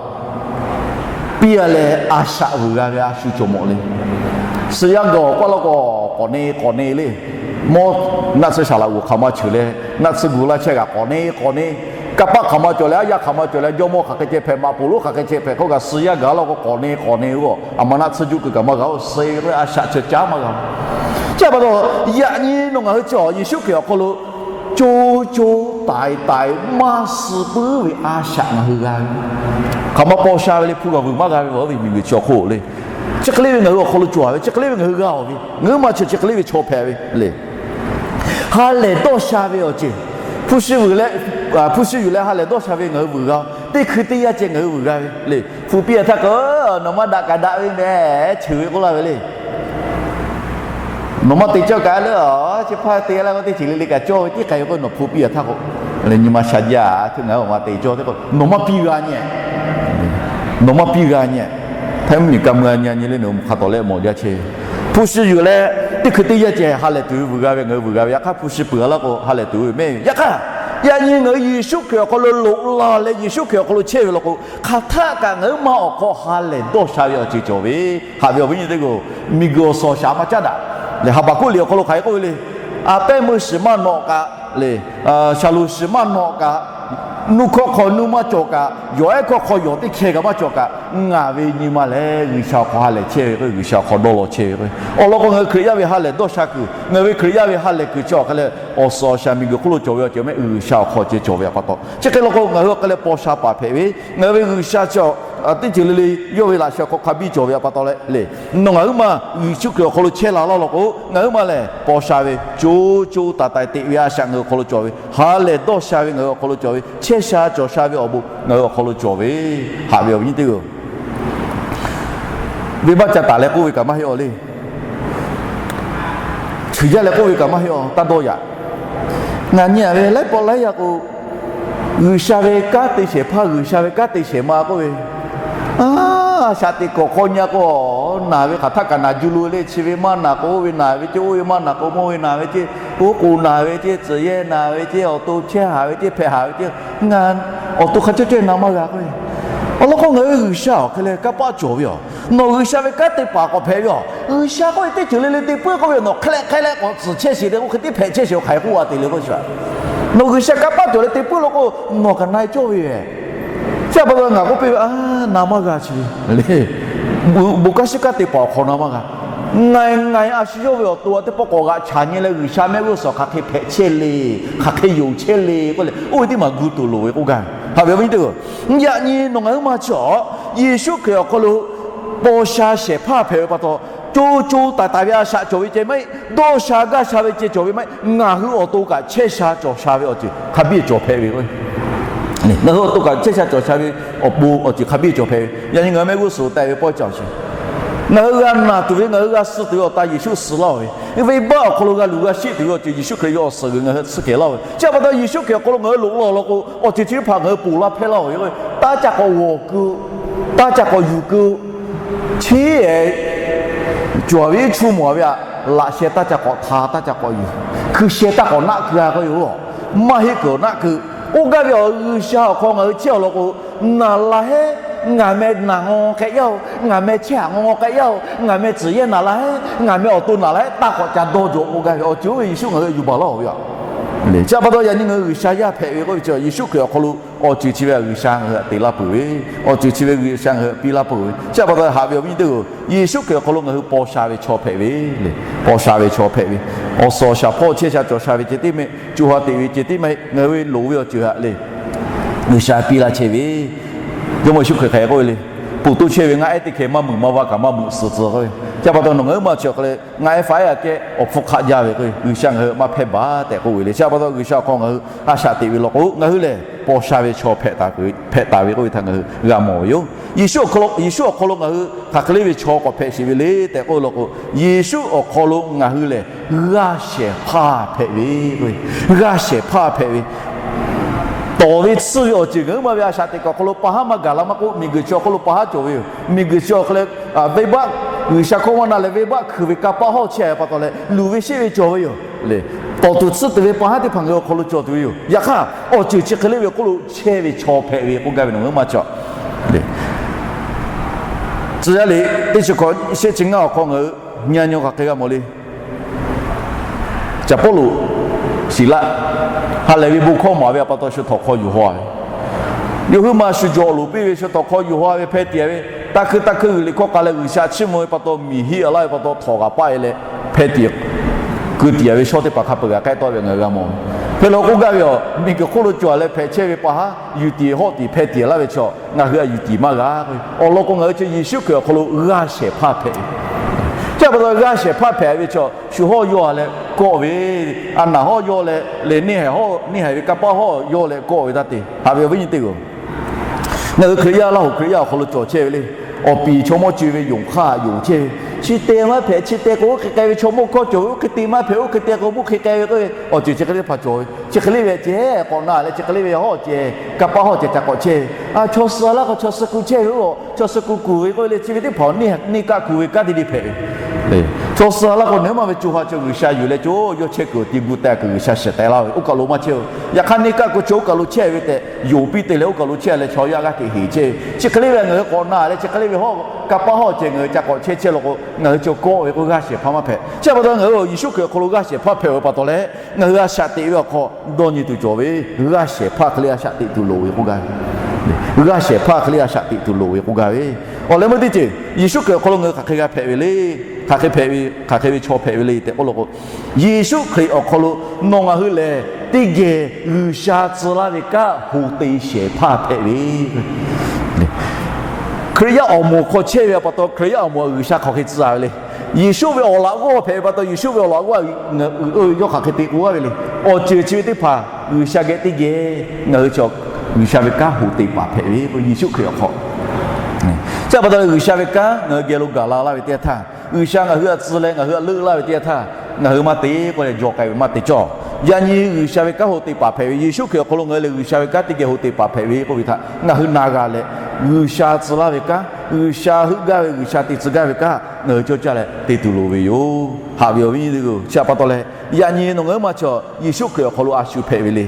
piˇ a leh a shaꞈ vuiˬ g'a ve a shu cawˬ mawˬ le. Suh yaˇ gaˬ awˬ paˇ law k'o, k'awꞈ ne k'awꞈ ne le. Mawˇ naˆ tsuhˇ shaˍ laꞈ g'oˍ hk'aˬ ma cheuˬ leh naˆ tsuhˇ gu laˇ chehˇ kaꞈ k'awꞈ ne k'awꞈ ne. Kanˇ paˆ hk'aˬ ma cawˬ leh, aˉ yaˇ hk'aˬ ma cawˬ leh, jawˇmawˇ hk'aˬ hk'e ceh hpehꞈ, maꞈ poˍ lonˉ hk'aˬ hk'e ceh hpehꞈ k'oˆ kaꞈ, suh yaˇ gaˬ law k'o k'awꞈ ne k'awꞈ ne g'awˇ, aˬ ma naˆ tsuhˇ juˆ keu kaꞈ maˇ g'a-oˬ, suh ve k'o a shaꞈ chi caˉ maˇ g'a. Chi a pa taw, yaꞈ nyi nawˬ ngaˬ hui chi Yeˍsuˆ Hkriꞈ awˬ hk'aw lo co co taiˍ taiˍ maˇ suh puiˉ ve a shaꞈ ngaˬ hui g'a ve. Hk'aˬ ma paw sha ve le, hpu g'a vuiˬ maˇ g'a ve, a ve miˬguiˬ chi awˬ hk'oˆ le. Chi hk'e le ve ngaˬ hui awˬ hk'aw lo cawˬ ve, chi hk'e le ve ngaˬ hui g'a-oˬ ve, ngaˬ hui maˇ chi chi hk'e le ve chaw hpehꞈ ve le. Ha lehˬ dawˇ sha ve awˬ ceuˬ, hpu shi vuiˬ leh, hpu shi yuˬ leh ha lehˬ dawˇ sha ve ngaˬ hui vuiˬ g'a-oˬ. Teˇ hkui teˇ yanˇ ceh ngaˬ hui vuiˬ g'a ve le. Hpu piˇ a htaˇ k'o, nawˬ maˇ daꞈ kaꞈ daꞈ ve mehˍ, cheuˬ ve k'oˆ laˇ ve le. Nawˬ maˇ te cawˇ kaꞈ le, chi hpaˇ te laˇ k'o teˇ ceuˬ le le kaꞈ cawˇ ve tiˉ k'ai ve k'o, nawˬ hpu piˇ a htaˇ k'o, Nyi ma sha jaˇ, ngaˬ hui awˬ ma te cawˇ teˇ k'o, nawˬ maˇ piˇ g'a nyi. Nawˬ maˇ piˇ g'a nyi. Htaiˇ mvuhˇmiˬ ka mui a nyi a nyi le, nawˬ hui hk'a tawˍ leh mawˬ jaˇ chehˇ. Hpu shi yuˬ leh, teˇ hkui teˇ yanˇ ceh ha lehˬ tuˬ ve vuiˬ g'a ve, ngaˬ hui vuiˬ g'a ve. Yaꞈ hk'aˇ hpu shi peuˬ a laˇ k'o, ha lehˬ tuˬ ve mehˆ ve. Yaꞈ hk'aˇ, yaꞈ nyi ngaˬ hui Yeˍsuˆ Hkriꞈ awˬ hk'aw lo loꞈ la leh Yeˍsuˆ Hkriꞈ awˬ hk'aw lo chehˇ ve law k'o, hk'aˬ htaˆ kaꞈ ngaˬ hui ma awˬ hk'aw ha lehˬ dawˇ sha ve awˬ ceuˬ cawˬ ve. Haꞈ ve awˬ viˉ nyi teˇ g'aˇ-oˬ, miˬguiˬ awˬ suhˍ awˬ shaˍ maˇ caˉ daꞈ. Lehˬ, Haˍbaˍkuˆ liꞈ awˬ hk'aw lo hk'aˬ hk'e k'oˆ ve le. A pehˉ meuˇ shiˍ maˇ nawꞈ kaꞈ le, shaˍlonˍ shiˍ maˇ nawꞈ kaꞈ, nuˇ hkawˇ hk'aw nuˇ maˇ cawˬ kaꞈ, yawˬ ehˉ hkawˇ hk'aw yawˬ teˇ hkeh kaꞈ maˇ cawˬ kaꞈ, ngaˬ ve nyi ma lehˬ G'uiˬsha awˬ hk'aw ha lehˬ chehˇ ve k'o, G'uiˬsha awˬ hk'aw dawˇ law chehˇ ve k'o, awˬ lawn k'o ngaˬ hui Hkriꞈ yaˇ ve ha lehˬ dawˇ sha kuiˬ, ngaˬ hui ve Hkriꞈ yaˇ ve ha lehˬ kuiˬ chi awˬ hk'a leh awˬ suhˍ awˬ shaˍ miˬguiˬ hk'oˆ lo cawˬ ve awˬ ceuˬ mehˆ G'uiˬsha awˬ hk'aw ceh cawˬ ve a pa taw, chi hk'e law k'o ngaˬ hui awˬ hk'a leh paw sha paˍ hpehꞈ ve, ngaˬ hui ve G'uiˬsha chi teˇ ceuˬ le le yawˇ ve laꞈ sheh awˬ hk'aw hk'a biˇ cawˬ ve a pa taw leh le, nawˬ ngaˬ huiˉ ma Yeˍsuˆ Hkriꞈ awˬ hk'aw lo chehˇ la laˇ law k'o, ngaˬ huiˉ ma lehˬ paw sha ve co co taiˍ taiˍ teꞈ ve a shaꞈ ngaˬ hui awˬ hk'aw lo cawˬ ve, ha lehˬ dawˇ sha ve ngaˬ hui awˬ hk'aw lo cawˬ ve, chehˇ sha cawˬ sha ve awˬ bon ngaˬ hui awˬ hk'aw lo cawˬ ve. Haꞈ ve awˬ viˉ nyi teˇ g'aˇ-oˬ, venˇbaˆ ca taˍ leh k'oˆ ve kaꞈ maˇ heˆ a le. Chuˬ jaˇ leh k'oˆ ve kaꞈ maˇ heˆ a, taˇ dawˇ yaꞈ. Ngaˬ nyi a ve laiˉ pawˆ laiˉ yaˇ k'o, G'uiˬsha ve kanˉ te shehˍ hpaˇ, G'uiˬsha ve kanˉ te shehˍ ma k'oˆ ve, a shaꞈ teꞈ kawꞈ hk'aw nyi a k'o, naˬ ve hk'aˬ htaˆ kaꞈ naˬ ju lo le. Chi ve maˇ naˬ k'o oˇ ve naˬ ve ceˇ, oˇ ve maˇ naˬ k'o mawˇ ve naˬ ve ceˇ, oˉ k'oˍ naˬ ve ceˇ, tcuhꞈ yehˇ naˬ ve ceˇ, awˬ to chehˇ haˍ ve ceˇ, hpehꞈ haˍ ve ceˇ, ngaˬ awˬ to hk'a cawˇ cawˇ na maˇ g'a k'oˆ ve. Awˬ lawn k'o ngaˬ hui G'uiˬsha awˬ hk'e leh kanˇ paˆ cawˬ ve a. Nawˬ G'uiˬsha ve kanˉ te paˍ k'awꞈ hpehꞈ ve a. G'uiˬsha k'oˆ ve teˇ ceuˬ le le te puiˉ k'oˆ ve, nawˬ hk'e leh hk'e leh k'awꞈ tcuhˍ chehˇ sheˍ le k'o, hk'e tiˉ hpehꞈ chehˇ sheˍ, hk'aˬ hk'e k'oˆ a te le k'o, nawˬ G'uiˬsha kanˇ paˆ cawˬ leh te puiˉ law k'o, nawˬ kaꞈ na e cawˇ ve. Chi a pa taw ngaˬ k'oˆ piˇ ve, a, na maˇ g'a chi ve le. Bon kanˇ shiˉ kanˉ te paˍ awˬ hk'aw na maˇ g'a. Ngaˬ ngaˬ a shu yawˇ ve awˬ to a teˇ pawˆ k'awꞈ g'aꞈ chaꞈ nyi leh G'uiˬsha mehˆ g'uˇ suhˍ hk'aˬ hk'e hpehꞈ chehˇ le, hk'aˬ hk'e yonˍ chehˇ le k'oˆ leh, oˇ ve teˇ maˬ gu tuˬ loˍ ve k'oˆ gaˇ ve. Haꞈ ve awˬ viˉ nyi teˇ g'aˇ, yaꞈ nyi nawˬ ngaˬ huiˉ ma chi a, Yeˍsuˆ Hkriꞈ awˬ hk'aw lo paw sha shehˍ hpaˇ hpehꞈ ve pa taw, co co taiˍ taiˍ ve a shaꞈ cawˬ ve ceh maˇ heˆ, dawˇ sha gaˇ sha ve ceh cawˬ ve maˇ heˆ, ngaˬ hui awˬ to kaꞈ chehˇ sha cawˬ sha ve awˬ ceuˬ hk'a biˇ cawˬ hpehꞈ ve. Ngaˬ hui awˬ to kaꞈ chehˇ sha cawˬ sha ve awˬ pon awˬ ceuˬ hk'a biˇ cawˬ hpehꞈ ve. Yaꞈ nyi ngaˬ hui mehˆ g'uˇ suhˍ taˍ ve pawˆ ca awˬ shiˍ, ngaˬ hui g'a naˬ tuˬ ve, ngaˬ hui g'a suh tuˬ ve awˬ ta Yeˍsuˆ suh laˇ-oˬ ve, venˇbaˆ awˬ hk'aw lo g'a luˬ g'a sheˆ tuˬ ve awˬ ceuˬ Yeˍsuˆ Hkriꞈ ve awˬ suhˍ g'uiˬ ngaˬ hui tsuhˇ kehˬ laˇ-oˬ ve. Chi a pa taw Yeˍsuˆ Hkriꞈ awˬ hk'aw lo ngaˬ hui loꞈ la law k'o, awˬ ceuˬ chi hpaˍ ngaˬ hui ponˬ laˇ hpehˇ laˇ-oˬ ve, taˇ ca k'awꞈ g'awˬ keu, taˇ ca k'awꞈ yuˬ keu, chi e cawˬ ve iˉ chu mawˬ ve a, laꞈ sheh taˇ ca k'awꞈ hta, taˇ ca k'awꞈ yuˬ, hkui sheh taˇ k'awꞈ naˆ keu a k'o yoˬ. Maˇ heˆ kuiˬ awˬ naˆ keu. Oˇ gaˇ ve awˬ G'uiˬsha awˬ hk'aw ngaˬ hui chehˇ awˬ lawn k'o, naˬ la heˉ, ngaˬ meh naˬ ngaw ngaw k'ai yaˇ-oˬ, ngaˬ meh chehˇ haꞈ ngaw ngaw k'ai yaˇ-oˬ, ngaˬ meh tcuhˍ yehˇ naˬ la heˉ, ngaˬ meh awˬ to naˬ la heˉ, taˇ k'awꞈ ca dawˇ jaw k'oˆ gaˇ ve awˬ ceuˬ oˇ ve Yeˍsuˆ ngaˬ hui yuˬ baˬ laˇ-oˬ ve a. Chi a pa taw yaꞈ nyi ngaˬ hui G'uiˬsha yaˇ hpehꞈ ve k'oˆ ve chi Yeˍsuˆ Hkriꞈ awˬ hk'aw lo awˬ ceuˬ chi ve G'uiˬsha ngaˬ hui te laˇ peuˬ ve, awˬ ceuˬ chi ve G'uiˬsha ngaˬ hui piˇ laˇ peuˬ ve. Chi a pa taw haꞈ ve awˬ viˉ nyi teˇ g'aˇ-oˬ, Yeˍsuˆ Hkriꞈ awˬ hk'aw lo ngaˬ hui paw sha ve chaw hpehꞈ ve le. Paw sha ve chaw hpehꞈ ve, awˬ suhˍ awˬ shaˍ hpawˇ chehˇ sha cawˬ sha ve ceh tiˉ mehˆ, co ha teꞈ ve ceh tiˉ mehˆ, ngaˬ hui ve loˍ ve awˬ ceuˬ haꞈ le G'uiˬsha piˇ laˇ chehˇ ve. Jawˇmawˇ Yeˍsuˆ Hkriꞈ hk'aˬ hk'e k'oˆ ve le, Ponˬ toˇ chehˇ ve ngaˆ ehˉ teˇ hkeh maˇ meuꞈ maˇ vaˇ kaꞈ maˇ meuꞈ suh tcuh k'oˆ ve. Chi a pa taw nawˬ ngaˬ huiˉ ma chi awˬ hk'e leh ngaˆ ehˉ faˉ ehˉ aꞈ kehˉ awˬ hpfuhˇ hk'aˆ jaˇ ve k'o, G'uiˬsha ngaˬ hui maˇ hpehˇ baˬ tehꞈ k'oˆ ve le. Chi a pa taw G'uiˬsha awˬ hk'aw ngaˬ hui a shaꞈ teꞈ ve law k'o, ngaˬ hui lehˬ paw sha ve chaw hpehꞈ taˍ ve k'oˆ ve htaꞈ ngaˬ hui g'a mawˬ ve yoˬ. Yeˍsuˆ awˬ hk'aw lo ngaˬ hui hk'aˬ hk'e le ve chaw k'awꞈ hpehꞈ sheˍ ve le tehꞈ k'oˆ ve law k'o, Yeˍsuˆ awˬ hk'aw lo ngaˬ hui lehˬ g'aˇ shehˍ hpaˇ hpehꞈ ve k'o, g'aˇ shehˍ hpaˇ hpehꞈ ve tawˍ ve tsuhˇ ve awˬ ceuˬ ngaˬ huiˉ ma ve a shaꞈ teꞈ kuiˬ awˬ hk'aw lo pa haˉ maˇ gaˬ la maˇ k'oˆ, miˬguiˬ chi awˬ hk'aw lo pa haˉ cawˬ ve yoˬ. Miˬguiˬ chi awˬ hk'aw leh venˇbaˆ, G'uiˬsha hkawˇ maˇ na leh venˇbaˆ hkuiˬ ve kanˇ paˆ hawˇ chehˇ ve pa taw leh luˬ ve sheˆ ve cawˬ ve yoˬ le. Tawˍ tuˬ tsuhˇ tuˬ ve pa haˉ teˇ hpaˍ ngaˬ hui awˬ hk'aw lo cawˬ tuˬ ve yoˬ. Yaꞈ hk'aˇ awˬ ceuˬ chi hk'e le ve k'oˆ lo chehˇ ve chaw hpehꞈ ve k'oˆ gaˇ ve nawˬ ngaˬ huiˉ ma chi a le. Tcuh yaˇ liꞈ teˇ chi hkawꞈ shehˆ chi ngaˇ awˬ hk'aw ngaˬ hui nyi a nyi hk'aˬ hk'e g'a mawˬ le. Caˬ Pawˇluꞈ, Siˍlaˆ ha lehˬ ve bon hkawˇ maˍ ve a pa taw shu htawnˍ hk'aw yuˬ haw ve, yawˇ huiˉ ma shu jawꞈ loˍ piˇ ve shu htawnˍ hk'aw yuˬ haw ve hpeh tiꞈ ve, taˇ hkui taˇ hkui g'uiˬ liꞈ hkawˇ k'a leh G'uiˬsha chiˇ mvuh ve pa taw miˬ hiˆ a laˇ ve pa taw htawnˍ g'a paˆ e leh hpeh tiꞈ keu tiꞈ ve shawˇ teˇ hpaˍ hk'a peu-eˬ g'a k'ehˆ tawˆ ve ngaˬ hui g'a mawˬ. Hk'e la k'oˆ gaˇ ve a, miˬguiˬ hk'oˆ lo cawˬ leh hpehꞈ chehˇ ve pa haˉ yuˬ tiˍ hawˆ tiˍ hpeh tiˍ laˇ ve chaw ngaˬ hui a yuˬ tiˍ maˇ g'a k'o, awˬ lawn k'o ngaˬ hui chi Yeˍsuˆ Hkriꞈ awˬ hk'aw lo g'aˇ shehˍ hpaˇ hpehꞈ ve. Chi a pa taw g'aˇ shehˍ hpaˇ hpehꞈ ve chaw shu hawˇ yawˇ a leh kawˆ ve, a naˬ hawˇ yawˇ leh leh neˇ haiˬ hawˇ neˇ haiˬ ve kanˇ paˆ hawˇ yawˇ leh kawˆ ve taˇ te. Haꞈ ve awˬ viˉ nyi teˇ g'aˇ, ngaˬ hui Hkriꞈ yaˇ Laˇ hoꞈ Hkriꞈ yaˇ awˬ hk'aw lo cawˬ chehˇ ve le. Awˬ piˍ chaw mawˇ co e ve yonˍ hk'aˇ yonˍ chehˇ ve, Chi te maˇ hpehꞈ, chi te k'o oˇ hk'e k'ai ve chaw mawˇ hkawˇ cawˬ ve, oˇ hk'e te maˇ hpehꞈ, oˇ hk'e te k'o oˇ hk'e k'ai ve k'oˆ ve awˬ ceuˬ chi hk'e teˇ hpaˍ cawˬ ve. Chi hk'e le ve ceh k'awꞈ na leh chi hk'e le ve hawˉ ceh, kanˇ paˆ hawˉ ceh ca k'awꞈ chehˇ ve. Chaw suh laˇ k'o chaw suh kuˬ chehˇ ve, oˇ chaw suh kuˬ kuˬ ve k'oˆ ve le, chi ve teˇ hpaˍ neˇ kaˆ kuˬ ve kanˉ te te hpehꞈ ve. Chaw suh laˇ k'o nawˬ hui maˇ ve co ha cawˬ G'uiˬsha yuˬ leh co yawˇ chehˇ kuiˬ awˬ ti gu teh kuiˬ G'uiˬsha shiˍ teh laˇ ve, oˇ kaˬ lo maˇ chehˇ-oˬ. Yaꞈ hk'aˇ neˇ kaˆ kuˬ chaw oˇ kaˬ lo chehˇ ve tehꞈ yonˍ piˇ te leh oˇ kaˬ lo chehˇ leh chaw yaˇ g'aˇ hteꞈ heˍ chehˇ ve. Chi hk'e le ve ngaˬ hui k'awꞈ na leh chi hk'e le ve hawˉ kanˇ paˆ hawˉ ceh ngaˬ hui ca k'awꞈ chehˇ chehˇ law k'o, ngaˬ hui chaw kawˆ ve k'o g'aˇ shehˍ hpaˇ maˇ hpehꞈ. Chi pa taw ngaˬ hui Yeˍsuˆ Hkriꞈ awˬ hk'aw lo g'aˇ shehˍ hpaˇ hpehꞈ-oˬ ve pa taw leh, ngaˬ hui a shaꞈ teꞈ ve awˬ hk'aw dawˇ nyi tuˬ cawˬ ve, g'aˇ shehˍ hpaˇ hk'e le a shaꞈ teꞈ tuˬ loˍ ve k'oˆ gaˇ ve. G'aˇ shehˍ hpaˇ hk'e le a shaꞈ teꞈ tuˬ loˍ ve k'oˆ gaˇ ve. Awˬ leh meuˇ teˇ ceuˬ Yeˍsuˆ Hkriꞈ awˬ hk'aw lo ngaˬ hui hk'aˬ hk'e g'a hpehꞈ ve le, hk'aˬ hk'e hpehꞈ ve, hk'aˬ hk'e ve chaw hpehꞈ ve le tehꞈ k'oˆ law k'o, Yeˍsuˆ Hkriꞈ awˬ hk'aw lo nawˬ ngaˬ hui lehˬ teˇ geh G'uiˬsha tcuh laˇ ve kanˉ hu te shehˍ hpaˇ hpehꞈ ve. Hkriꞈ yaˇ awˬ moˍ hk'aw chehˇ ve pa taw Hkriꞈ yaˇ awˬ moˍ G'uiˬsha hk'aˬ hk'e tcuh ve le. Yeˍsuˆ ve awˬ laꞈ g'awˇ hpehꞈ ve pa taw Yeˍsuˆ ve awˬ laꞈ g'awˇ yawˇ hk'aˬ hk'e te k'oˆ gaˇ ve le. Awˬ ceuˬ chi ve teˇ hpaˍ G'uiˬsha geh teˇ geh ngaˬ hui chaw G'uiˬsha ve kanˉ hu te paˍ hpehꞈ ve k'o Yeˍsuˆ Hkriꞈ awˬ hk'aw. Chi pa taw leh G'uiˬsha ve kanˉ ngaˬ hui geh lo gaˬ la laˇ ve teˇ yanˇ htaˇ, G'uiˬsha ngaˬ hui htaꞈ tcuh leh ngaˬ hui htaꞈ leuˆ laˇ ve teˇ yanˇ htaˇ, ngaˬ hui maˇ te k'oˆ leh jaw k'ai ve maˇ te cawˇ. Yaꞈ nyi G'uiˬsha ve kanˉ hu te paˍ hpehꞈ ve, Yeˍsuˆ Hkriꞈ awˬ hk'aw lo ngaˬ hui lehˬ G'uiˬsha ve kanˉ teˇ geh hu te paˍ hpehꞈ ve k'oˆ ve htaꞈ ngaˬ hui na g'a leh, G'uiˬsha tcuh laˇ ve kanˉ, G'uiˬsha heuˆ gaˇ ve, G'uiˬsha te tcuh gaˇ ve kanˉ ngaˬ hui cawˇ caˇ leh te tuˬ loˍ ve yoˬ. Haꞈ ve awˬ viˉ nyi teˇ hpaˍ-oˬ, chi pa taw leh yaꞈ nyi nawˬ ngaˬ hui ma chaw Yeˍsuˆ Hkriꞈ awˬ hk'aw lo a shu hpehꞈ ve le.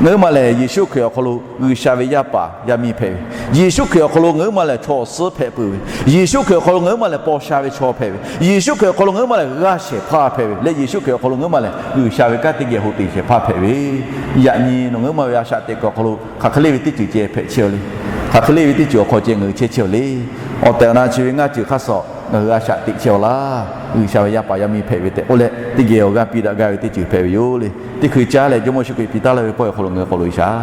Ngaˬ hui ma lehˬ Yeˍsuˆ Hkriꞈ awˬ hk'aw lo G'uiˬsha ve yaˇ paˍ yaˇ miˇ hpehꞈ ve, Yeˍsuˆ Hkriꞈ awˬ hk'aw lo ngaˬ hui ma lehˬ chaw awˬ suhˉ hpehꞈ peuˬ ve, Yeˍsuˆ Hkriꞈ awˬ hk'aw lo ngaˬ hui ma lehˬ paw sha ve chaw hpehꞈ ve, Yeˍsuˆ Hkriꞈ awˬ hk'aw lo ngaˬ hui ma lehˬ g'aˇ shehˍ hpaˇ hpehꞈ ve leh Yeˍsuˆ Hkriꞈ awˬ hk'aw lo ngaˬ hui ma lehˬ G'uiˬsha ve kanˉ teˇ geh hu te shehˍ hpaˇ hpehꞈ ve. Yaꞈ nyi nawˬ ngaˬ hui ma ve a shaꞈ teꞈ kuiˬ awˬ hk'aw lo hk'aˬ hk'e le ve teˇ ceuˬ ceh hpehꞈ chehˇ-oˬ le. Hk'aˬ hk'e le ve teˇ ceuˬ awˬ hk'aw ceh ngaˬ hui chehˇ chehˇ-oˬ le. Awˬ tehˬ awˬ na chi ve ngaˇ ceuˬ hk'aˇ suh ngaˬ hui a shaꞈ teꞈ chehˇ-oˬ laˇ. G'uiˬsha ve yaˇ paˍ yaˇ miˇ hpehꞈ ve tehꞈ k'oˆ leh teˇ geh awˬ g'aˇ piˇ daꞈ gaˇ ve teˇ ceuˬ hpehꞈ ve yoˬ le. Teˇ hkui caˉ leh Jawˇmawˇ Yeˍsuˆ Hkriꞈ piˇ taˉ laˇ ve pawˆ awˬ hk'aw lo ngaˬ hui k'awꞈ loꞈ-e shaˍ.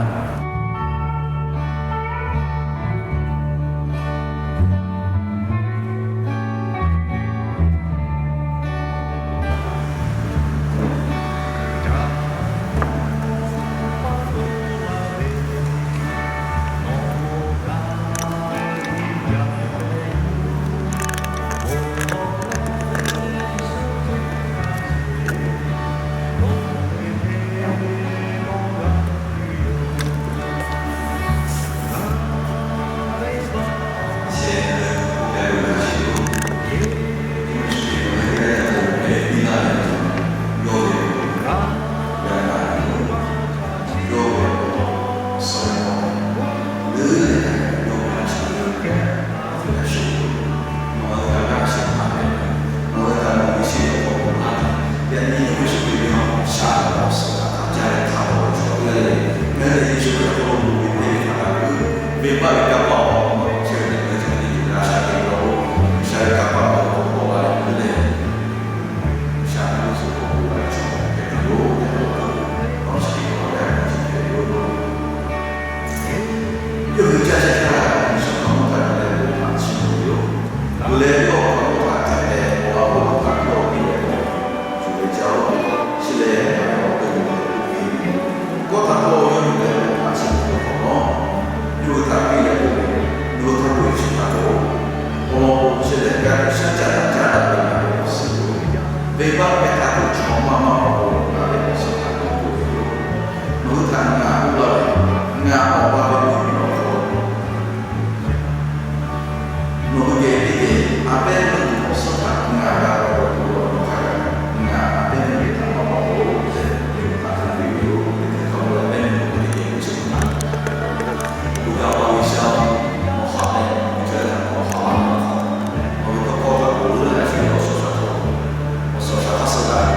Yawˇ hui caˇ shehˍ hpaˇ G'uiˬsha hk'aˬ mawˇ htaꞈ hpehꞈ leh bon htaꞈ chiˇ mvuh ve yoˬ. Peuˬ leh yawˇ hk'aˬ mawˇ htaꞈ hpehꞈ leh, awˬ laꞈ g'awˇ lo htaꞈ yawˇ piˇ leh, shuˍ leh caˇ-oˬ. Chi lehˬ, ngaˬ hui awˬ hk'aw lo ve k'oˆ ve, kawˆ htaꞈ kawˆ yawˇ hui leh bon htaꞈ chiˇ mvuh ve hk'awꞈ nawˉ, yawˇ hui htaꞈ piˇ leh k'oˆ ve, Nawˬ hui htaꞈ k'oˆ ve chi htaꞈ k'o, awˬ lawn k'o, chi lehˬ g'a tuˬ shaˉ caˆ htaꞈ caˉ daꞈ ve ngaˬ ve awˬ suhˉ yoˬ. Venˇbaˆ hpehˇ htaˇ tuˬ chaw maˇ maˇ k'awꞈ k'o, ngaˬ ve awˬ suhˉ htaꞈ k'awꞈ k'oˆ ve yoˬ. Nawˬ hui htaꞈ ngaˬ k'oˆ laˇ ve, ngaˬ awˬ ba ve mvuhˇmiˬ awˬ hk'aw lo nawˬ hui geh teˇ geh a pehˉ meuˇ tuˬ awˬ suhˉ htaꞈ ngaˬ g'a k'awꞈ k'oˆ laˇ ve htaˇ kaꞈ, ngaˬ a pehˉ meuˇ geh htaꞈ maˇ k'awꞈ k'oˆ tehꞈ, yawˇ hui htaꞈ k'oˆ ve yoˬ. Teˇ hkui hk'a peu-eˬ a pehˉ meuˇ tuˬ teˇ geh teˇ chi htaꞈ Awˬ g'aˇ pa G'uiˬsha-oˬ, nawˬ haꞈ leh, Iˉsaˍreˍlaˆ htaꞈ nawˬ haꞈ laˇ ve, nawˬ ve tawˇ hkawˇ htaꞈ k'oˆ leh a shu ve awˬ suhˍ shaˍ htaꞈ, awˬ suhˍ shaˍ hk'aˇ suh g'a ve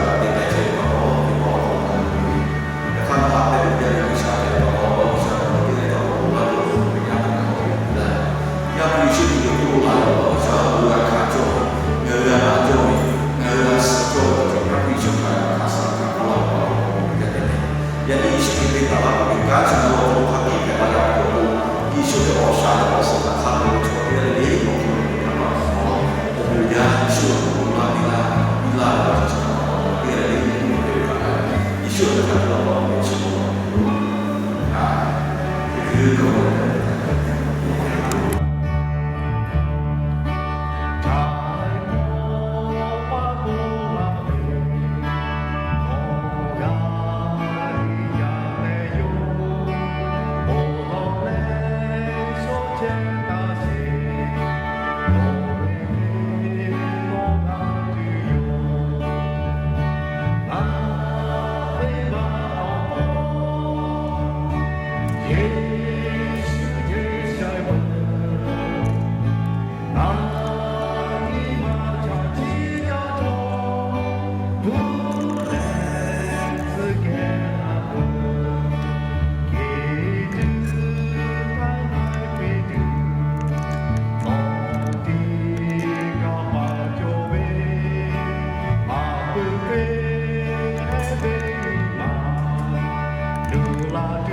Pfuhˇ leh tcuh kehˬ a peuˬ, keˬ tuˬ htaˇ laiˉ piˇ tuˬ, awˬ tiˉ kaꞈ maˇ cawˬ ve, maˇ peuˬ ve, heh ve maˇ nuˬ laˇ